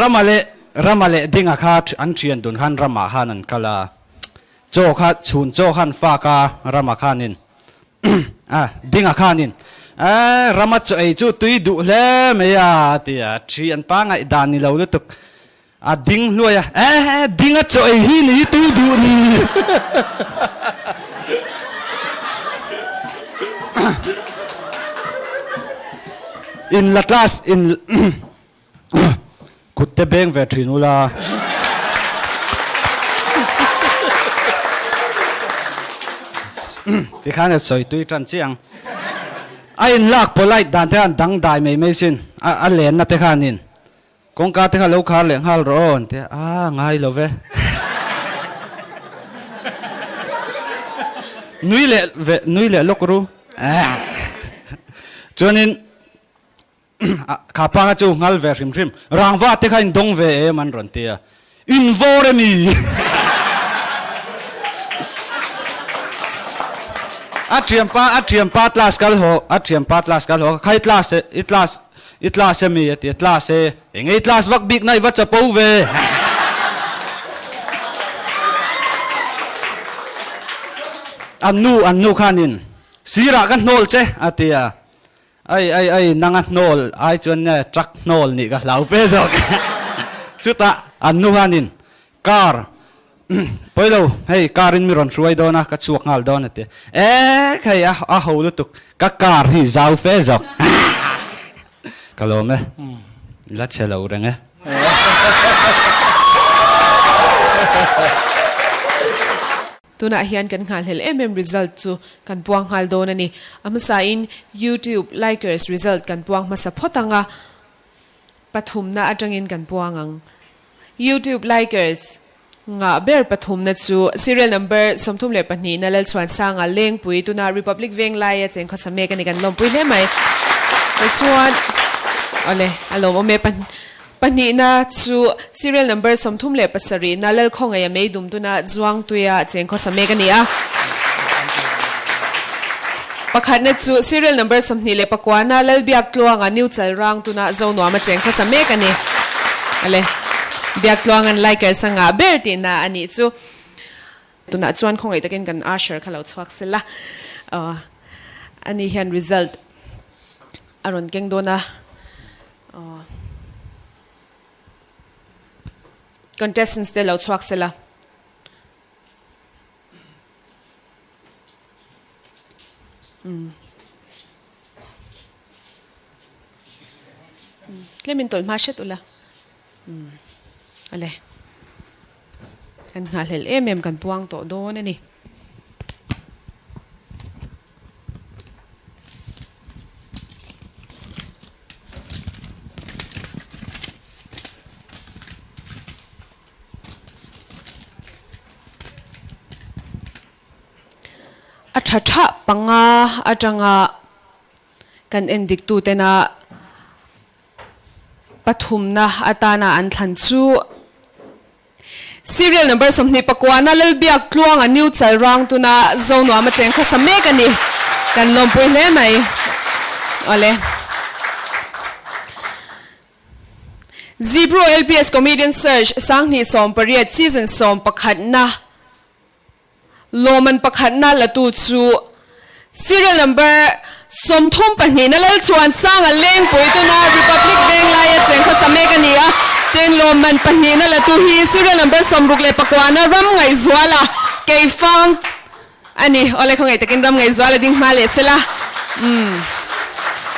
Rama leh Rama leh Dinga kha an thian dun khan Rama khan an kal a. Chaw kha chhun chaw khan fak a Rama khanin a Dinga khanin eh Rama chaw ei chu tui duh hle mai a a ti a. Thian pangaih dan ni lo lutuk. A ding hluai a, Eh, ding a chaw ei hi ni hi tui duh ni. In la class in kut te beng ve thin ula. Tikhan a sawi tui tan chiang. A in lak polite dan te khan dangdai mai mai sin a lenna te khanin. Kawngka te kha lo khar leh nghal rawh aw an ti a, aa ngai lo ve. Nui leh ve, nui leh lawk ru. Chuanin kha pa kha chu nghal ve hrim hrim, rangva te kha in dawng ve em an rawn ti a, in vawr emi? A thianpa, a thianpa class kal haw, a thianpa class kal haw, khai class i class I class emi a ti a, class e, eng ei class vak bik na i va chapo ve. An nu, an nu khanin sirah ka hnawl che a ti a, ai ai ai nanga hnawl ai chuan nge truck hnawl nih ka hlau fe zawk. Chutah an nu khanin car pawilo hei car in mi rawn hruai dawn a ka chhuak nghal dawn a ti e hei a a ho lutuk ka car hi zau fe zawk ka lawm e la che lo reng e. Tunah hian kan nghahhlel em em result chu kan puang nghal dawn a ni. A hmasain YouTube likers result kan puang hmasa phawt ang a, pathumna atangin kan puang ang. Youtube likers ngah ber pathumna chu serial number 32 na Lalchhuansanga Lengpui tuna Republic Venglaia cheng khawsa mek a ni kan lawmpui hle mai. Tichuan awle a lawmawm e pahnihna chu serial number 37 na Lalkhawngaia Meidum tuna Zuangtuia cheng khawsa mek a ni a. Pakhatna chu serial number 29 na Lalbiaktluanga New Chalrang tuna Zonuama cheng khawsa mek a ni. Ale, Biaktluanga'n likers a ngah ber tihna a nih chu. Tunah chuan khawngaih takin kan usher kha lo chhuak sela. Aw, ani hian result a rawn keng dawn a. Aw, contestants te lo chhuak sela. Tlemin tawlh hma hret ula. Ale. Kan nghahhlelh em em kan puang tawh dawn a ni. tha tha panga atanga kan en dik tu tena pathumna atana an thlan chu Serial number 29 na Lalbiak Tluanga New Chalrang tuna Zonuam a cheng khawsa mek a ni. Kan lawmpui hle mai. Awle. Zipro LPS Comedian Search Sanghnih 18 Season 11 na Lawman pakhatna latu chu Serial number 32 na Lalchuan Sanga Lengpui tuna Republic Venglaia cheng khawsa mek a ni a. Tin lawmman pahnihna latu hi Serial number 69 na Ram Ngaihzuala Keifang a ni. Awle khawngaih takin Ram Ngaihzuala ding hma leh sela. Umm.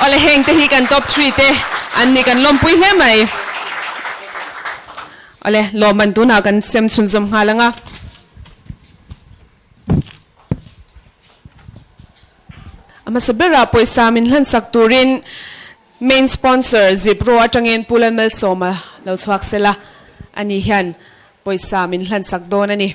Awle heng te hi kan top three te an ni kan lawmpui hle mai. Awle lawmman tunah kan sem chhunzawm nghal ang a. A hmasa berah pawisa min hlansak turin main sponsor Zipro atangin Pu Lalmalsawma lo chhuak sela, ani hian pawisa min hlansak dawn a ni.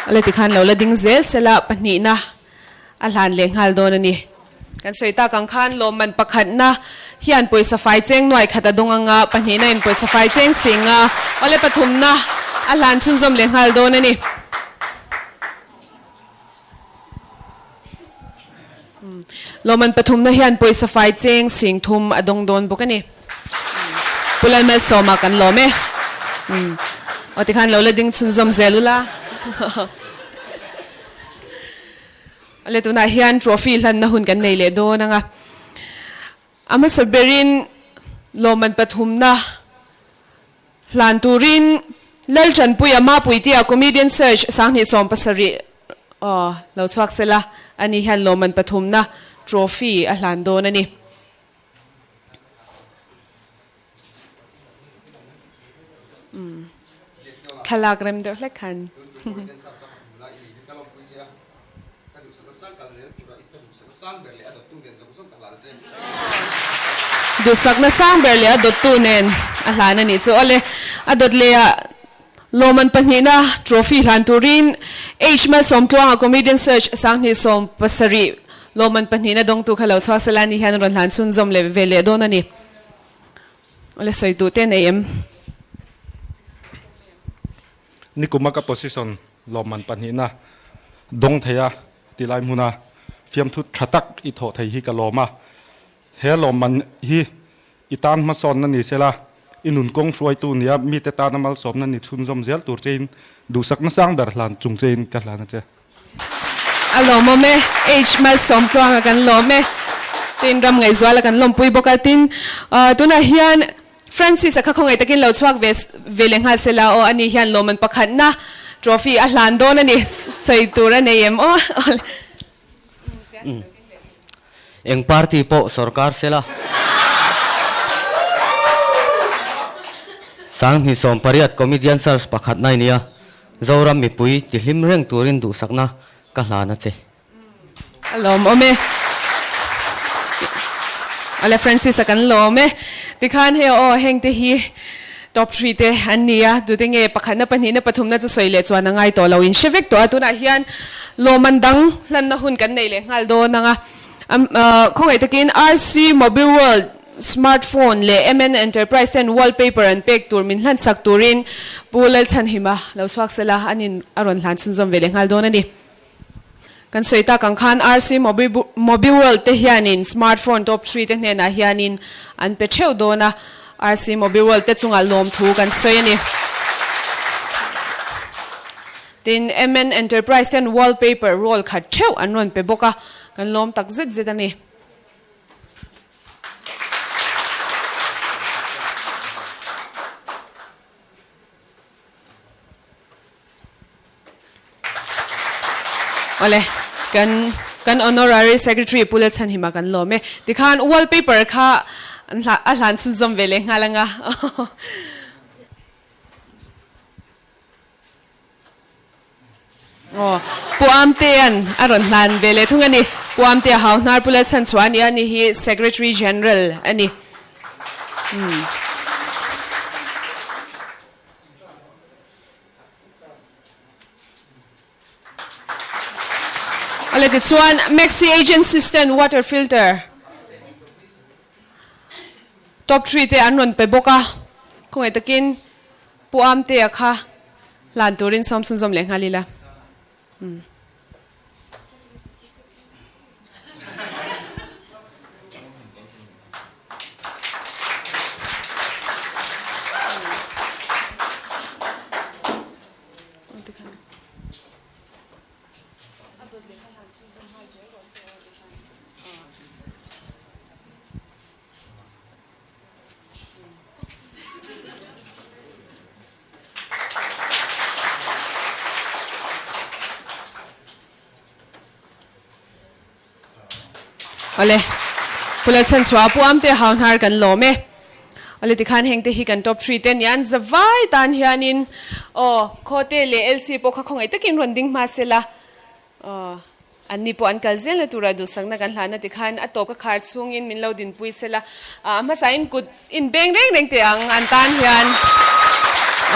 Awle tikhan lo la ding zel sela pahnihna a hlan leh nghal dawn a ni. Kan sawi tak ang khan lawmman pakhatna hian pawisa fai cheng nuai khat a dawng anga pahnihna in pawisa fai cheng sing a, awle pathumna a hlan chhunzawm leh nghal dawn a ni. Lawmman pathumna hian pawisa fai cheng sing thum a dawng dawn bawk a ni. Pu Lalmalsawma kan lawm e. Aw tikhan lo la ding chhunzawm zel ula. Awle tunah hian trophy hlanna hun kan nei leh dawn ang a. A hmasa berin lawmman pathumna Hlan turin Laltanpuia Mapuitia Comedian Search 2017 aw lo chhuak sela, ani hian lawmman pathumna trophy a hlan dawn a ni. Thlalak rem deuh hlek khan. Duhsakna sang ber leh a dawttu nen a hlan a nih chu. Awle, a dawt leh ah lawmman pahnihna trophy hlan turin H Malsawmtluanga Comedian Search 2017 lawmman pahnihna dawngtu kha lo chhuak sela ni hian a rawn hlan chhunzawm leh ve leh dawn a ni. Awle, sawi duh te nei em? Nikuma ka position lawmman pahnihna dawng thei a ti lai hmuna fiamthu tha tak i thawh thei hi ka lawm a. He lawmman hi i tan hmasawnna ni sela, i nun kawng hruaitu nia mite tana malsawmna ni chhunzawm zel tur chein duhsakna sang ber hlan chung chein ka hlan a che. A lawmawm e, H Malsawmtluanga kan lawm e, tin ram ngaihzuala kan lawmpui bawk a, tin tunah hian Francis a kha khawngaih takin lo chhuak ve ve leh nghal sela aw, ani hian lawmman pakhatna trophy a hlan dawn a ni, sawi tur a nei em aw. Eng party pawh sorkar sela. 2018 Comedian Search pakhatna i nia, Zoram mipui tihlim reng turin duhsakna ka hlan a che. A lawmawm e. Awle Francis a kan lawm e. Tikhan hei aw heng te hi top three te an ni a, tute nge pakhatna pahnihna pathumna chu sawi leh chuan a ngai tawh lo in hre vek tawh a, tunah hian lawmman dang hlanna hun kan nei leh nghal dawn ang a. Khawngaih takin RC Mobile World smartphone leh MN Enterprise ten wallpaper an pek tur min hlan sak turin Pu Lalchhanhima lo chhuak sela an in a rawn hlan chhunzawm ve leh nghal dawn a ni. Kan sawi tak ang khan RC Mobiworld te hianin smartphone top three te hnenah hianin an pe theuh dawn a, RC Mobiworld te chungah lawmthu kan sawi a ni. Tin, MN Enterprise ten wallpaper roll khat theuh an rawn pe bawk a, kan lawm tak zet zet a ni. Awle, kan kan Honorary Secretary Pu Lalchhanhima kan lawm e. Tikhan wallpaper kha an hla a hlan chhunzawm ve leh nghal anga. Aw, Pu Amtea'n a rawn hlan ve leh thung a ni. Pu Amtea hau hnar Pu Lalchhanchhuah a ni a, ni hi Secretary General a ni. Umm. Awle tichuan Maxi Agent System Water Filter Top 3 te an rawn pe bawk a, khawngaih takin Pu Amtea kha hlan turin sawm chhunzawm leh nghal ila. Umm. Awle, Pu Lalchhanchhuah Pu Amte hau hnar kan lawm e. Awle tikhan heng te hi kan top 3 te anian zavai tan hianin aw Khawte leh LC pawh kha khawngaih takin rawn ding hma sela aw an ni pawh an kal zelna tura duhsakna kan hlahna tikhan a tawp ka khar chhungin min lo dinpui sela a hmasain kut in beng reng reng teh ang an tan hian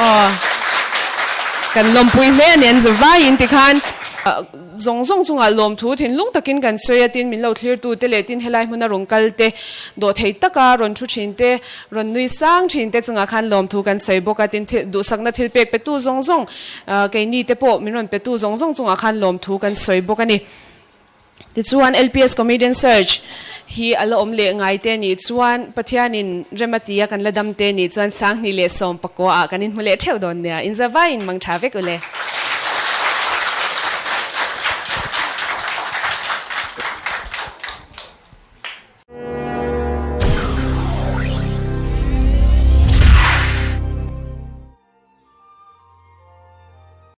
aw kan lawmpui hle a ni an zavaiin tikhan zawng zawng chungah lawmthu thinlung takin kan sawi a tin min lo thlirtu te leh tin helai hmuna rawn kal te dawhthei taka rawn thu thin te rawn nui sang thin te chungah khan lawmthu kan sawi bawk a tin thil duhsakna thil pek petu zawng zawng keini te pawh min rawn petu zawng zawng chungah khan lawmthu kan sawi bawk a ni. Tichuan LPS Comedian Search hi a la awm leh ngai te nih chuan Pathianin rem a ti a kan la dam te nih chuan 2019 ah kan inhmu leh theuh dawn nia. Inzavaiin mang tha vek ule.